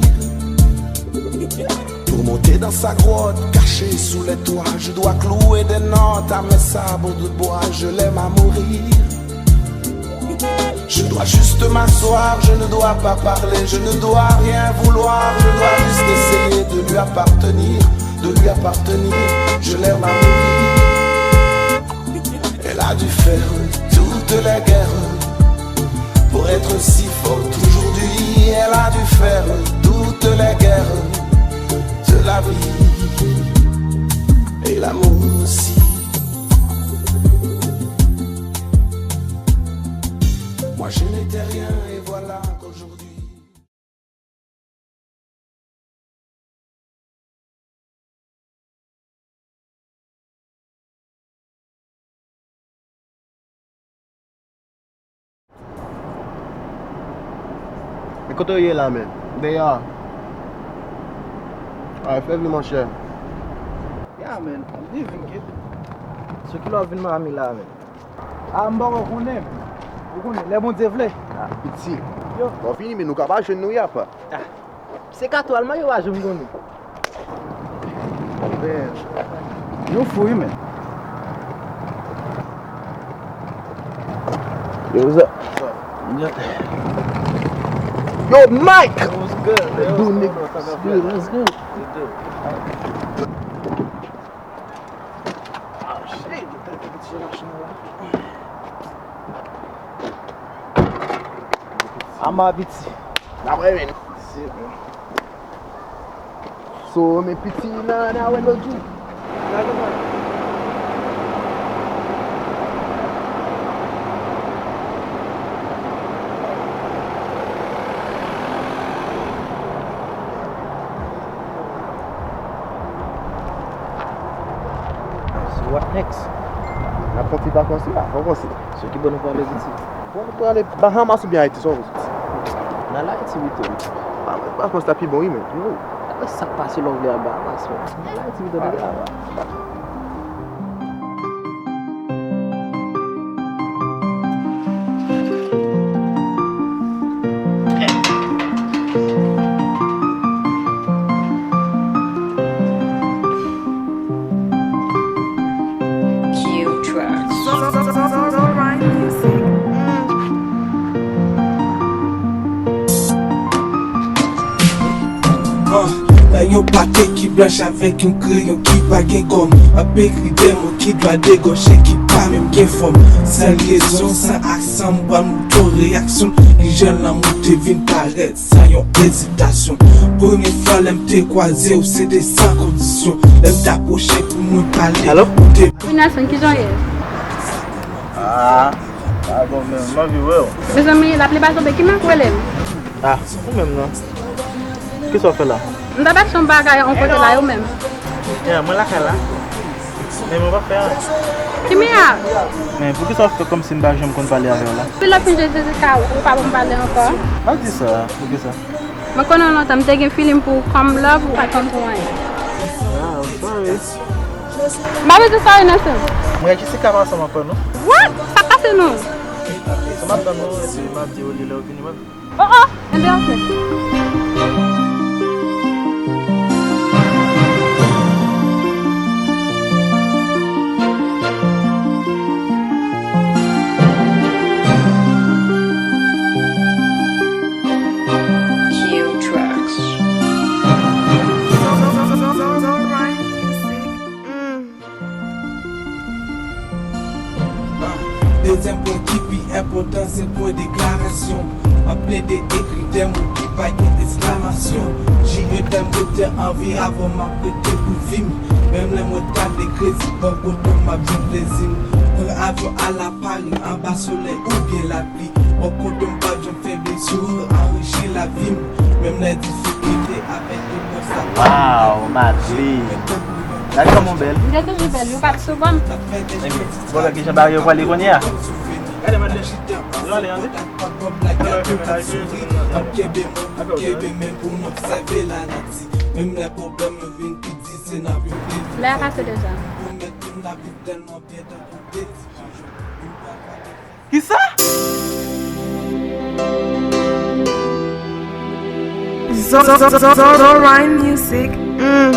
Pour monter dans sa grotte, cachée sous les toits, je dois clouer des notes à mes sabots de bois. Je l'aime à mourir. Je dois juste m'asseoir, je ne dois pas parler, je ne dois rien vouloir, je dois juste essayer de lui appartenir, de lui appartenir. Je l'aime à mourir. Elle a dû faire toutes les guerres pour être si forte aujourd'hui. Elle a dû faire toutes les guerres de la vie et l'amour aussi. Moi je n'étais rien et voilà qu'aujourd'hui. E kote w ye la, men? Deyò. A, fè vle, monchè. Ya, men, m te vin, kit. Sou ki lè w vin Miami la, men? A, m poko konnen. Ou konnen, lè Bondye vle. A, piti. Yo. Bon, fini, men nou ka pa jwenn nou, ya, pa. A. Se katwal mwen yo pa janm konnen. Men, nou fou, wi, men. Yo, what's up? Yo, Mike! What's good, man? What's going on? What's up, man? Good, what's good? Good, good. Oh, shit, get that picture of Ama piti. N ap renmen. So, men piti nan, nan wè lòt jou. So, what next? N ap fè yon ti vakans la, vakans la. So, ki bò nou prale, piti? Bon, nou prale Bahamas oubyen Ayiti, sa w panse? N al Ayiti pito, wi. A, men Bahamas la pi bon, wi, men. Yo, gade sa k pase lè w vle al Bahamas, men. N al Ayiti pito, nèg la, wi. Q Tracks. An, nan yon pate ki blanch avèk yon kreyon ki pa gen gòm, m ap ekri de mo ki dwa degòche, ki pa menm gen fòm. San lyezon, san aksan, m pral montre w reyaksyon, ki jan lanmou te vin parèt. San yon ezitasyon. Premye fwa lè m te kwaze w, se te san kondisyon. Lè m t apwoche pou mwen pale, alo? Ou te Wi, Nelson, kijan w ye? Ah, pa bon menm, m anvi wè w. Mezanmi, lapli pa tonbe, ki men k rele m? Ah, ou menm non. Kisa w fè la? M t ap achte yon bagay yon kote la, ou menm? Ya, mwen lakay la. Men mwen pa fè anyen. Ki men a? Men poukisa w fè kòmsi m pa janm konn pale avè w la? Pi lè w fin jwe Jezika, ou pa ban m pale ankò? Pa di sa, poukisa? Mwen konnen w lontan, m te gen feeling pou ou, kòm love ou pa t konn pou anyen. Ah, I'm sorry. M pa bezwen sorry non, sè. Mwen Jessica pa ansanm ankò non. What? Sa k pase nou? So m ap tann ou, epi m ap di w li lè w vini, mwen. Oh, oh! Enben, ok. Dezyèm pwen ki pi enpòtan, se pwen deklarasyon. M ap plede ekri tèm ou ki pa gen eksklamasyon. Jire tèm ou te anvi avan m ap rete pou vi m. Menm lè mwen ta vle krezi, bò kote m ap jwenn plezi m. Pran avyon al a Pari, anba solèy oubyen lapli. Bò kote m p ap janm fè blesi, anrichi lavi m. Menm lè difikilte avèk depans la. Waw, Madley. Gad kòman w bèl. M te toujou bèl, wi, ou pa t souvan. Ebyen, bon, lè ki jan bagay yo pwale kounye a? Gade Madley. Yo ale, ale. Lè a pase deja. Kisa? Zo-, zo-, zo-, zo-, Zorine Music. Mm.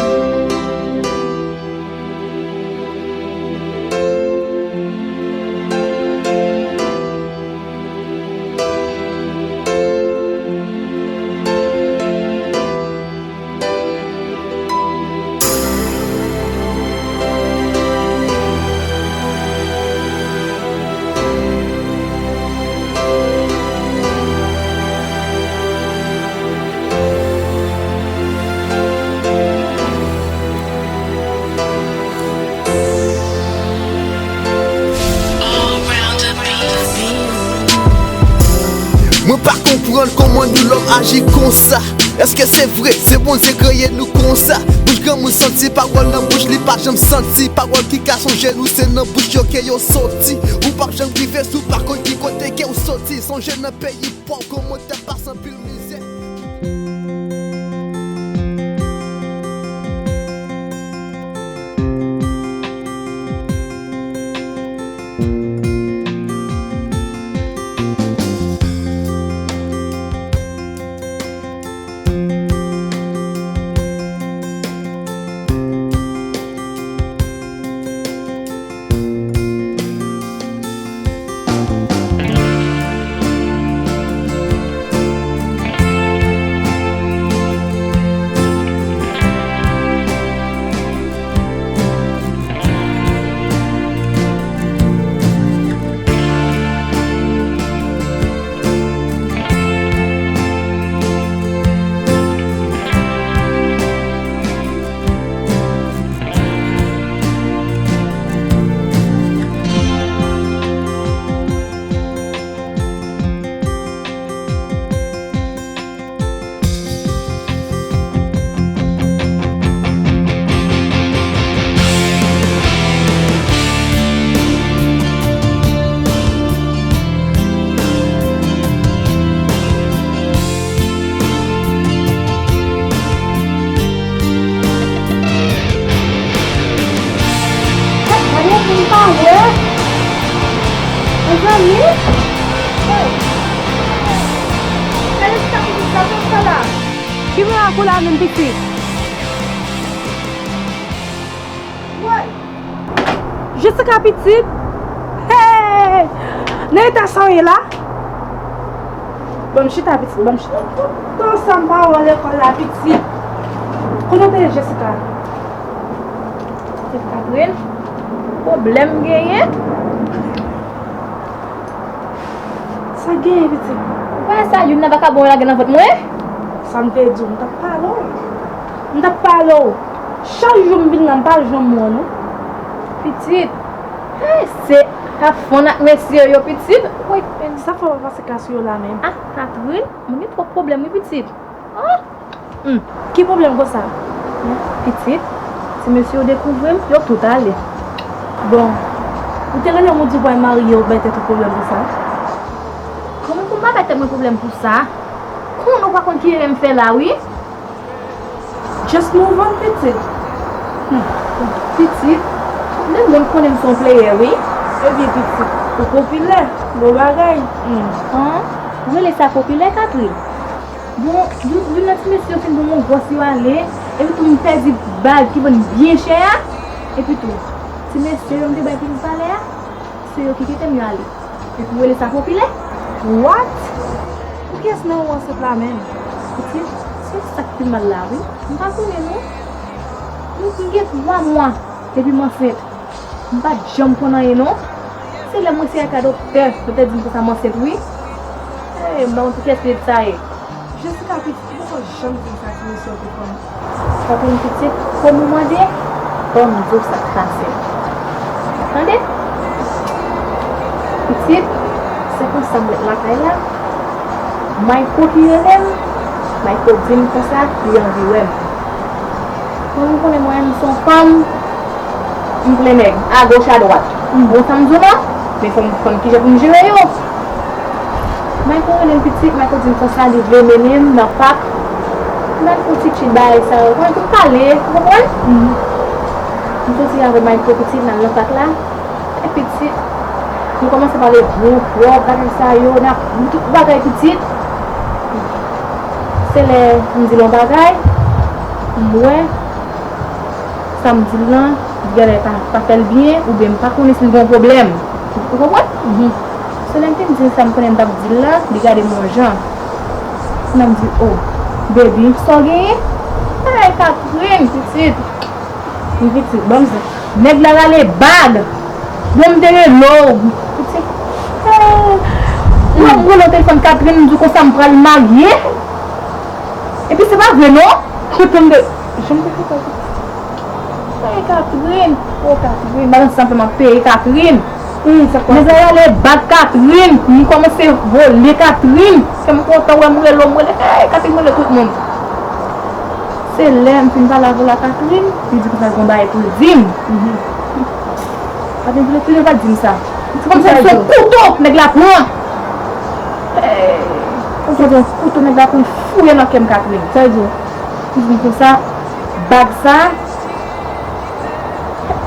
Mwen pa konprann kòman nou lòm aji konsa. Èske se vre, se Bondye kreye nou konsa? Bouch granmoun santi pawòl nan bouch li pa janm santi. Pawòl ki ka sonje nou, se nan bouch yo ke yo soti. Ou p ap janm rive si w pa konn ki kote ke w soti. Sonje nan peyi pa w, kòman w t ap pase anpil mizè. Gade pou m pa wè. Mezanmi. Hey. Gade sa pitit sa, sa, sa la. Ki miracle la menm pitit? Woy! Jessica pitit? Hey! Nan eta sa w ye la? Ban m chita pitit, ban m chita. Tout tan sa m pa wè w lekòl la pitit. Kote w te ye Jessica? Pitit Catherine? Pwoblèm genyen? Sa genyen pitit? Ou pa wè sa youn nan vakabon yo lage nan vant mwen? Sa m te di w, m t ap pale w. M t ap pale w. Chak jou m vin la, m pa janm wè w non. Pitit, hey, se afon ak mesye yo pitit. Woy, men sa fò w pa pase klas yo la menm. Ah, Catherine, mwen gen twòp pwoblèm wi pitit. Ah! Hmm. Ki pwoblèm konsa? Pitit, ti mesye yo dekouvri m, yo tout ale. Bon, ou te genlè ou di w pral marye, ou bay tèt ou pwoblèm konsa? Kòman pou m pa bay tèt mwen pwoblèm pou sa? Konnen ou pa konn ki erè m fè la wi. Just move on pitit. Hmm. Pitit, lè moun konnen m se yon player wi. Ebyen pitit, Ou popilè, bon bagay. Hmm. An, ou rele sa popilè, Catherine? Bon, youn, youn nan ti mesye yo fin ban m yon gwòs yo ale, epi tou m pèdi bag ki vann byen chè a, epi tou, ti mesye yo m te bay plis valè a, se yo ki kite m yo ale. Epi w rele sa popilè? What? Poukiyès nan ou ansent la menm? Pitit, se sa k pi mal la wi. M pa konnen non. M, m gen twa mwa depi m ansent. M pa t janm konn anyen non. Se lè m resi ak doktè, doktè di m konsa m ansent wi. Hey, m pa konn poukiyès pitit sa ye. Jessica pitit, ou poko janm di m sa ti mesye yo te fè m. Sa konn pitit, kòm ou mande, ban m di w sa k pase. Tande? Pitit, se konsa m ret lakay la. Mayko ki rele m, Mayko di m konsa li anvi wè m. Kòm ou konnen mwen menm m se yon fanm, m plen nèg, agoch adwat. M bon sa m di w la, men fò m konn kijan pou m jere yo. Mayko rele m pitit, Mayko di m konsa li vle mennen m nan pak. M al fè yon ti tchit bagay sa yo, mwen tou pale, ou konprann? M soti avè Mayko pitit, n al nan pak la. E pitit, nou kòmanse pale gwo pwòp, bagay sa yo, n ap ri tout bagay pitit. Se lè m di l yon bagay, m wè sa m di l lan, li genlè pa, pa fè l byen, oubyen m pa konnen si l gen yon pwoblèm. Ou konprann? Mhm. Se lè m fin di l sa m konnen m t ap di l la, li gade m yon jan. Kounye a m di, "O, baby, sa w genyen?" Ay, Catherine, pitit. Wi, pitit, ban m sa. Nèg la rale bag. Bon, m te rele w. Pitit. Eh, mwen, m rele w telefòn Catherine, m di w konsa m pral marye. Epi se pa vre non. Kote m te, jan m te fè sa pitit. Ay, Catherine. O, Catherine. Madanm sa fè m ap peye, Catherine. Hmm, sa kwa? Nèg la rale bag Catherine. M kòmanse vole Catherine. Kè m kontan wè m rele w, m rele. Ey, Catherine, m rele tout moun. Se lè m fin pale avè l a Catherine, li di konsa l gon bagay pou l di m. Mhm. Catherine vle tounen pa di m sa. Se kòmsi se yon kouto nèg la pran. Ey, kòmsi se yon kouto nèg la pran fouye nan kè m, Catherine. Sa l di w? Li di m konsa, bag sa,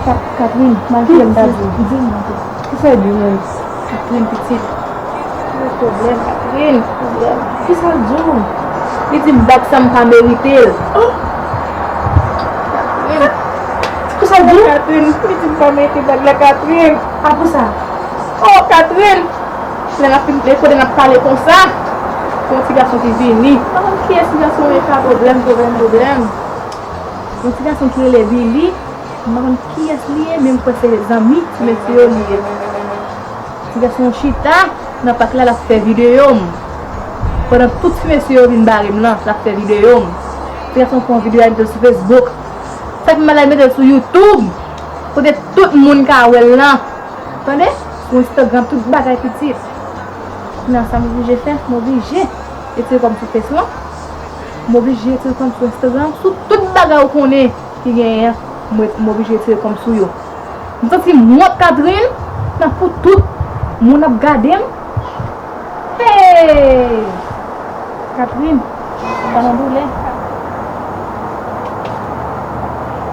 Ka-, Catherine, malgre m ta di w. Di m non. Kisa w di menm? Catherine pitit. Gen pwoblèm, Catherine, pwoblèm. Kisa l di w? Li di m bag sa m pa merite l. Oh! Catherine. Kisa l di w? Catherine, li di m pa merite bag la, Catherine. A pou sa? Oh, Catherine! Lè n ap fin, lè kote n ap pale konsa, yon ti gason ki vini. M pa konn kiyès ti gason ye, sa pwoblèm, pwoblèm, pwoblèm. Yon ti gason ki rele Billy, m pa konn kiyès li ye, men m kwè se zanmi ti mesye yo li ye. Ti gason chita nan pak la, l ap fè videyo m. Pandan tout ti mesye yo vin bare m lan, l ap fè videyo m. Ti gason pran videyo a, mete l sou Facebook. Sa pi mal la, mete l sou YouTube. Kote tout moun ka wè l lan. Tande? Sou Instagram, tout bagay pitit. Kounye a sa m oblije fè, m oblije retire kò m sou Facebook. M oblije retire kò m sou Instagram, sou tout bagay ou konnen ki genyen an, m ret-, m oblije retire kò m sou yo. M santi m wont, Catherine, nan pou tout moun ap gade m. Hey! Catherine, m pa nan doulè.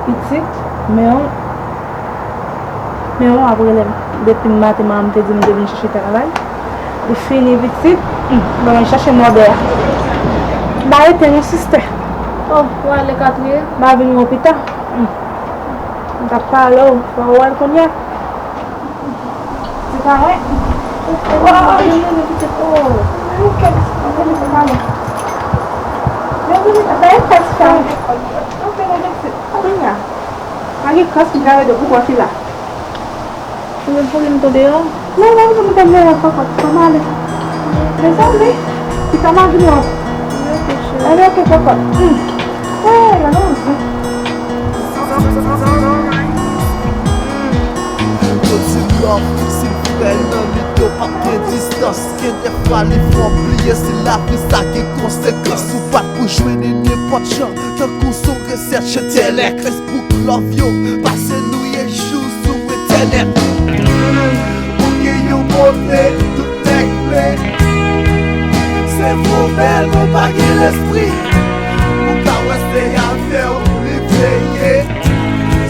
Pitit, men w, men w ap rele m. Depi maten, manman m te di m te vin chèche travay. Li fini pitit, hmm, ban mwen chache mòde a. M pa rete non, sistè. Oh, w ale, Catherine? M pa vin wè w pita. Hmm. M t ap pale w, fò w wè l kounye a. Se pa wè? Oh, oh, oh, pitit, oh. Ou kè, ou kè, se pa wè. Men vini, dayè, fè ti kare. Ou fè nan pitit. Kounye a. Pa gen kras ki kare de pou kò ki la. Ou menm pou vin tou deyò? Non, non, non, mwen te deyò, kòkòt, fò m ale. Mezanmi, ki sa m ap vini wè? Ebyen, oke, kòkòt. Hmm. Hey, la non, non. Yo di love, si l fè nan lit, yo p ap gen distans. Gen de fwa, li fè w bliye si lavi sa gen konsekans. Ou pa t pou jwenn li nenpòt jan, tankou sou resèch entèlèk. Facebook love yo, pase nou ye jou sou entènèt. Ou gen yon move, tout nèg vle. Se poubèl, men w pa gen lespri. Ou ka wè se avè w li vle ye.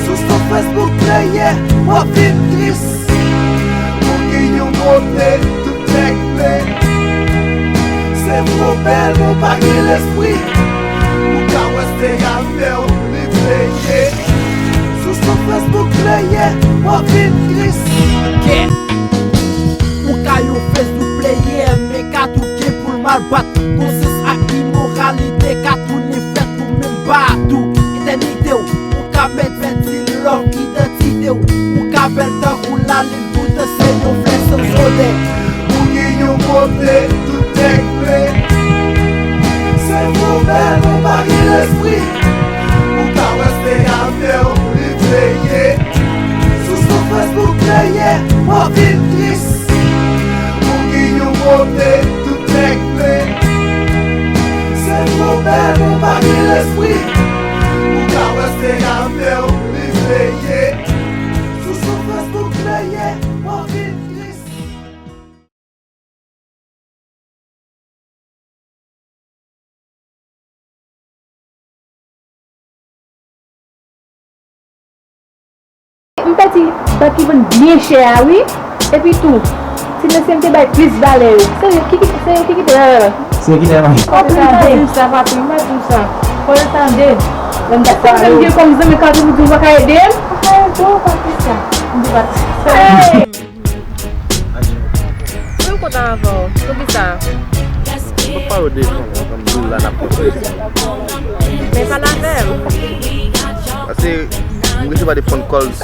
Sou, sou Facebook vle ye, w ap vin tris. Ou gen yon Kote tout nèg vle. Se vre w bèl, men w pa gen lespri. Ou ka wè se afè w li vle ye. Sou, sou Facebook player, w ap vin tris. Yeah. Ou ka yon Facebook player, men ka tou gen pou l mal bat. Konsyans ak imoralite ka tounen fèt ou menm pa tou. Etènite w, ou ka pèd fè ti lòk idantite w. Ou ka bèl tankou lalin, poutan se yon flè san zodè. Ou gen yon bote tout nèg vle. Se vre w bèl, men w pa gen lespri. Ou ka wè se afè w li vle ye. Sou, sou Facebook player, w ap vin tris. Ou gen yon bote tout nèg vle. Se vre w bèl, men w pa gen lespri. Ou ka wè se afè w li vle ye. Sou, sou Facebook player, w ap vin tris. M pèdi bag ki vann byen chè a, wi. Epi tou, ti mesye m te bay plis valè yo. Se yo ki, se yo ki kite, se yo ki te, oh, pa di m sa, papi, m pa di m sa. Fò yo tande. Lè m t ap pale. Sa m gen kòm zanmi, ka toujou di w pa ka ede m. M pa ka ede w, Patricia. M di Patricia. Hey! Mwen kontan avè w. Poukisa? Mwen pale w devan, mwen di w la n ap kontre. Men pale avè m. Paske mwen resevwa de phone calls.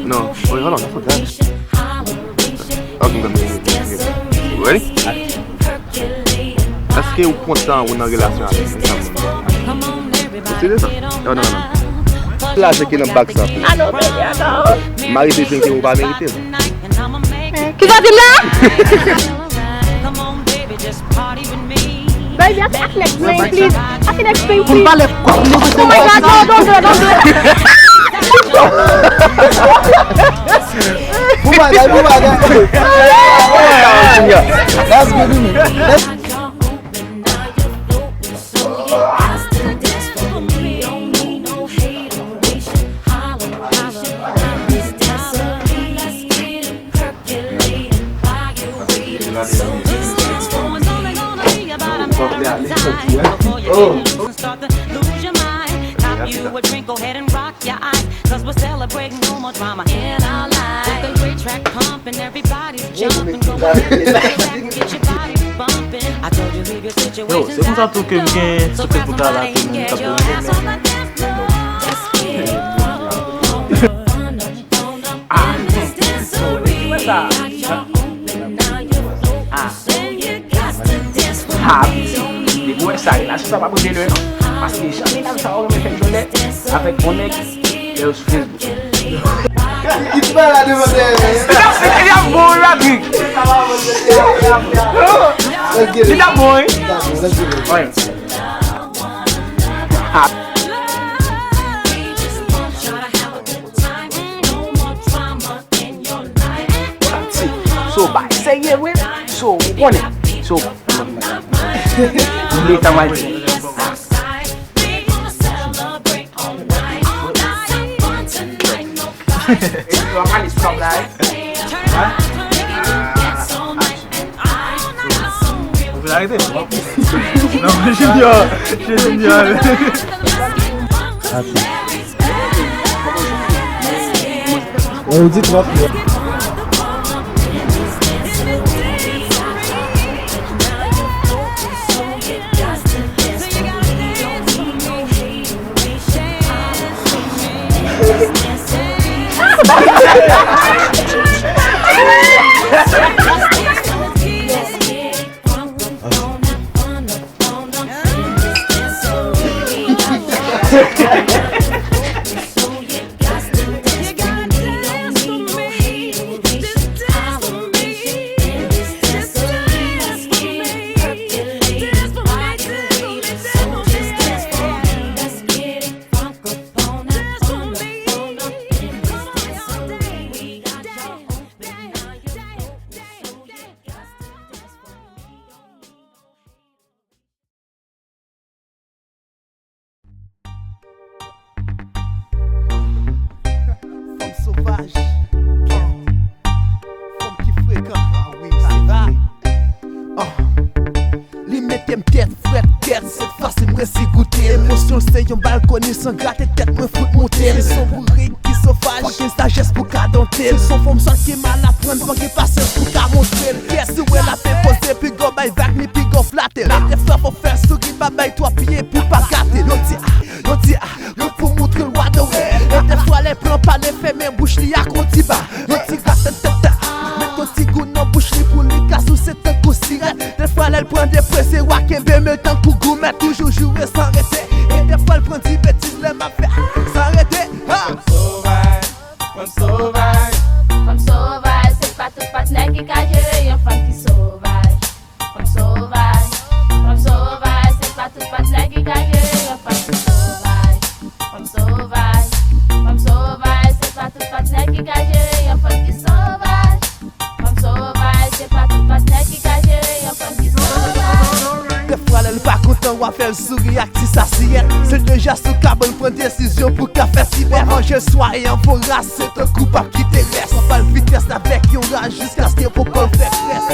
Non, wait, hold on, I forgot. Ok, m kontan. Ready? Èske ou kontan ou nan relasyon avèk yon moun? Ou serye sa? Non, non, non. Lajan ki nan bag sa pou. Alo, baby, alo. M arete jwenn ke ou pa merite l. Ki sa di m la? Baby, I can explain, please. I can explain, please. Pou m pale kòb li, oh my God, no, don't do it, don't do it. Pou bagay, pou bagay. That's good to me. That's Yo, se konsa tou ke m gen sou Facebook la, ke m t ap jwenn men. Ah, hmm. Yo, depi w wè sa. Ah. Ah, depi w wè sa, relasyon sa pa pou delè non. Paske jan medam sa yo renmen fè jwèt avèk yon nèg, lè yo sou Facebook. Li pa la devan dèyè. Li ap bon, wi, Patrick. Li ap bon, wi. Let's get it. Wi. Ah. Sa ti. So, bay serye vre. So, ou konnen. So, oublie sa m al di. Epi w ap ale sou tab la, wi. Hein? Ou vle arete? Non, Junior, Junior. Ou di twòp. Fanm sovaj. M tèt frèt, tèt sèk, fasil mwen si goute. Emosyon l se yon balkoni, san grate tèt mwen fout monte. Se son bourik ki sovaj, fòk gen sajès pou ka donte. Se son fòm sòt ki mal aprann, fòk gen pasyans pou ka montre l. Kèt si w wè l ap enpoze, piga w bay vag ni piga w flate l. Mete fè fò fè souri, pa bay twòp pye pou pa gate l. Yo di a, yo di a, yo pou montre l w adore. E dèfwa lè pran pale, fèmen bouch li ak yon ti ba. Yon ti gratatata. Met yon ti gou nan bouch li pou li ka souse tankou sirèt. Dèfwa lè l pran deprese, w a kenbe men tankou goumèt. Toujou joure san rete. E dèfwa l pran ti betiz lè m ap fè san rete. Ha! Fanm sovaj, fanm sovaj. Fanm sovaj, se pa tout patnè ki ka jere yon fanm ki sovaj. Fanm sovaj, fanm sovaj, se pa tout patnè ki ka jere yon fanm ki sovaj. Fanm sovaj, fanm sovaj, se pa tout patnè ki ka jere yon fanm ki sovaj. Fanm sovaj, se pa tout patnè ki ka jere yon fanm ki sovaj. Dèfwa lè l pa kontan, w a fè l souri ak ti sasiyèt. Se deja sou kabann pran desizyon pou ka fè ti bèt. Manje swa e an voras, se tankou p ap kite rès. W ap al vitès avèk yon raj jiskaske poko l fè krès.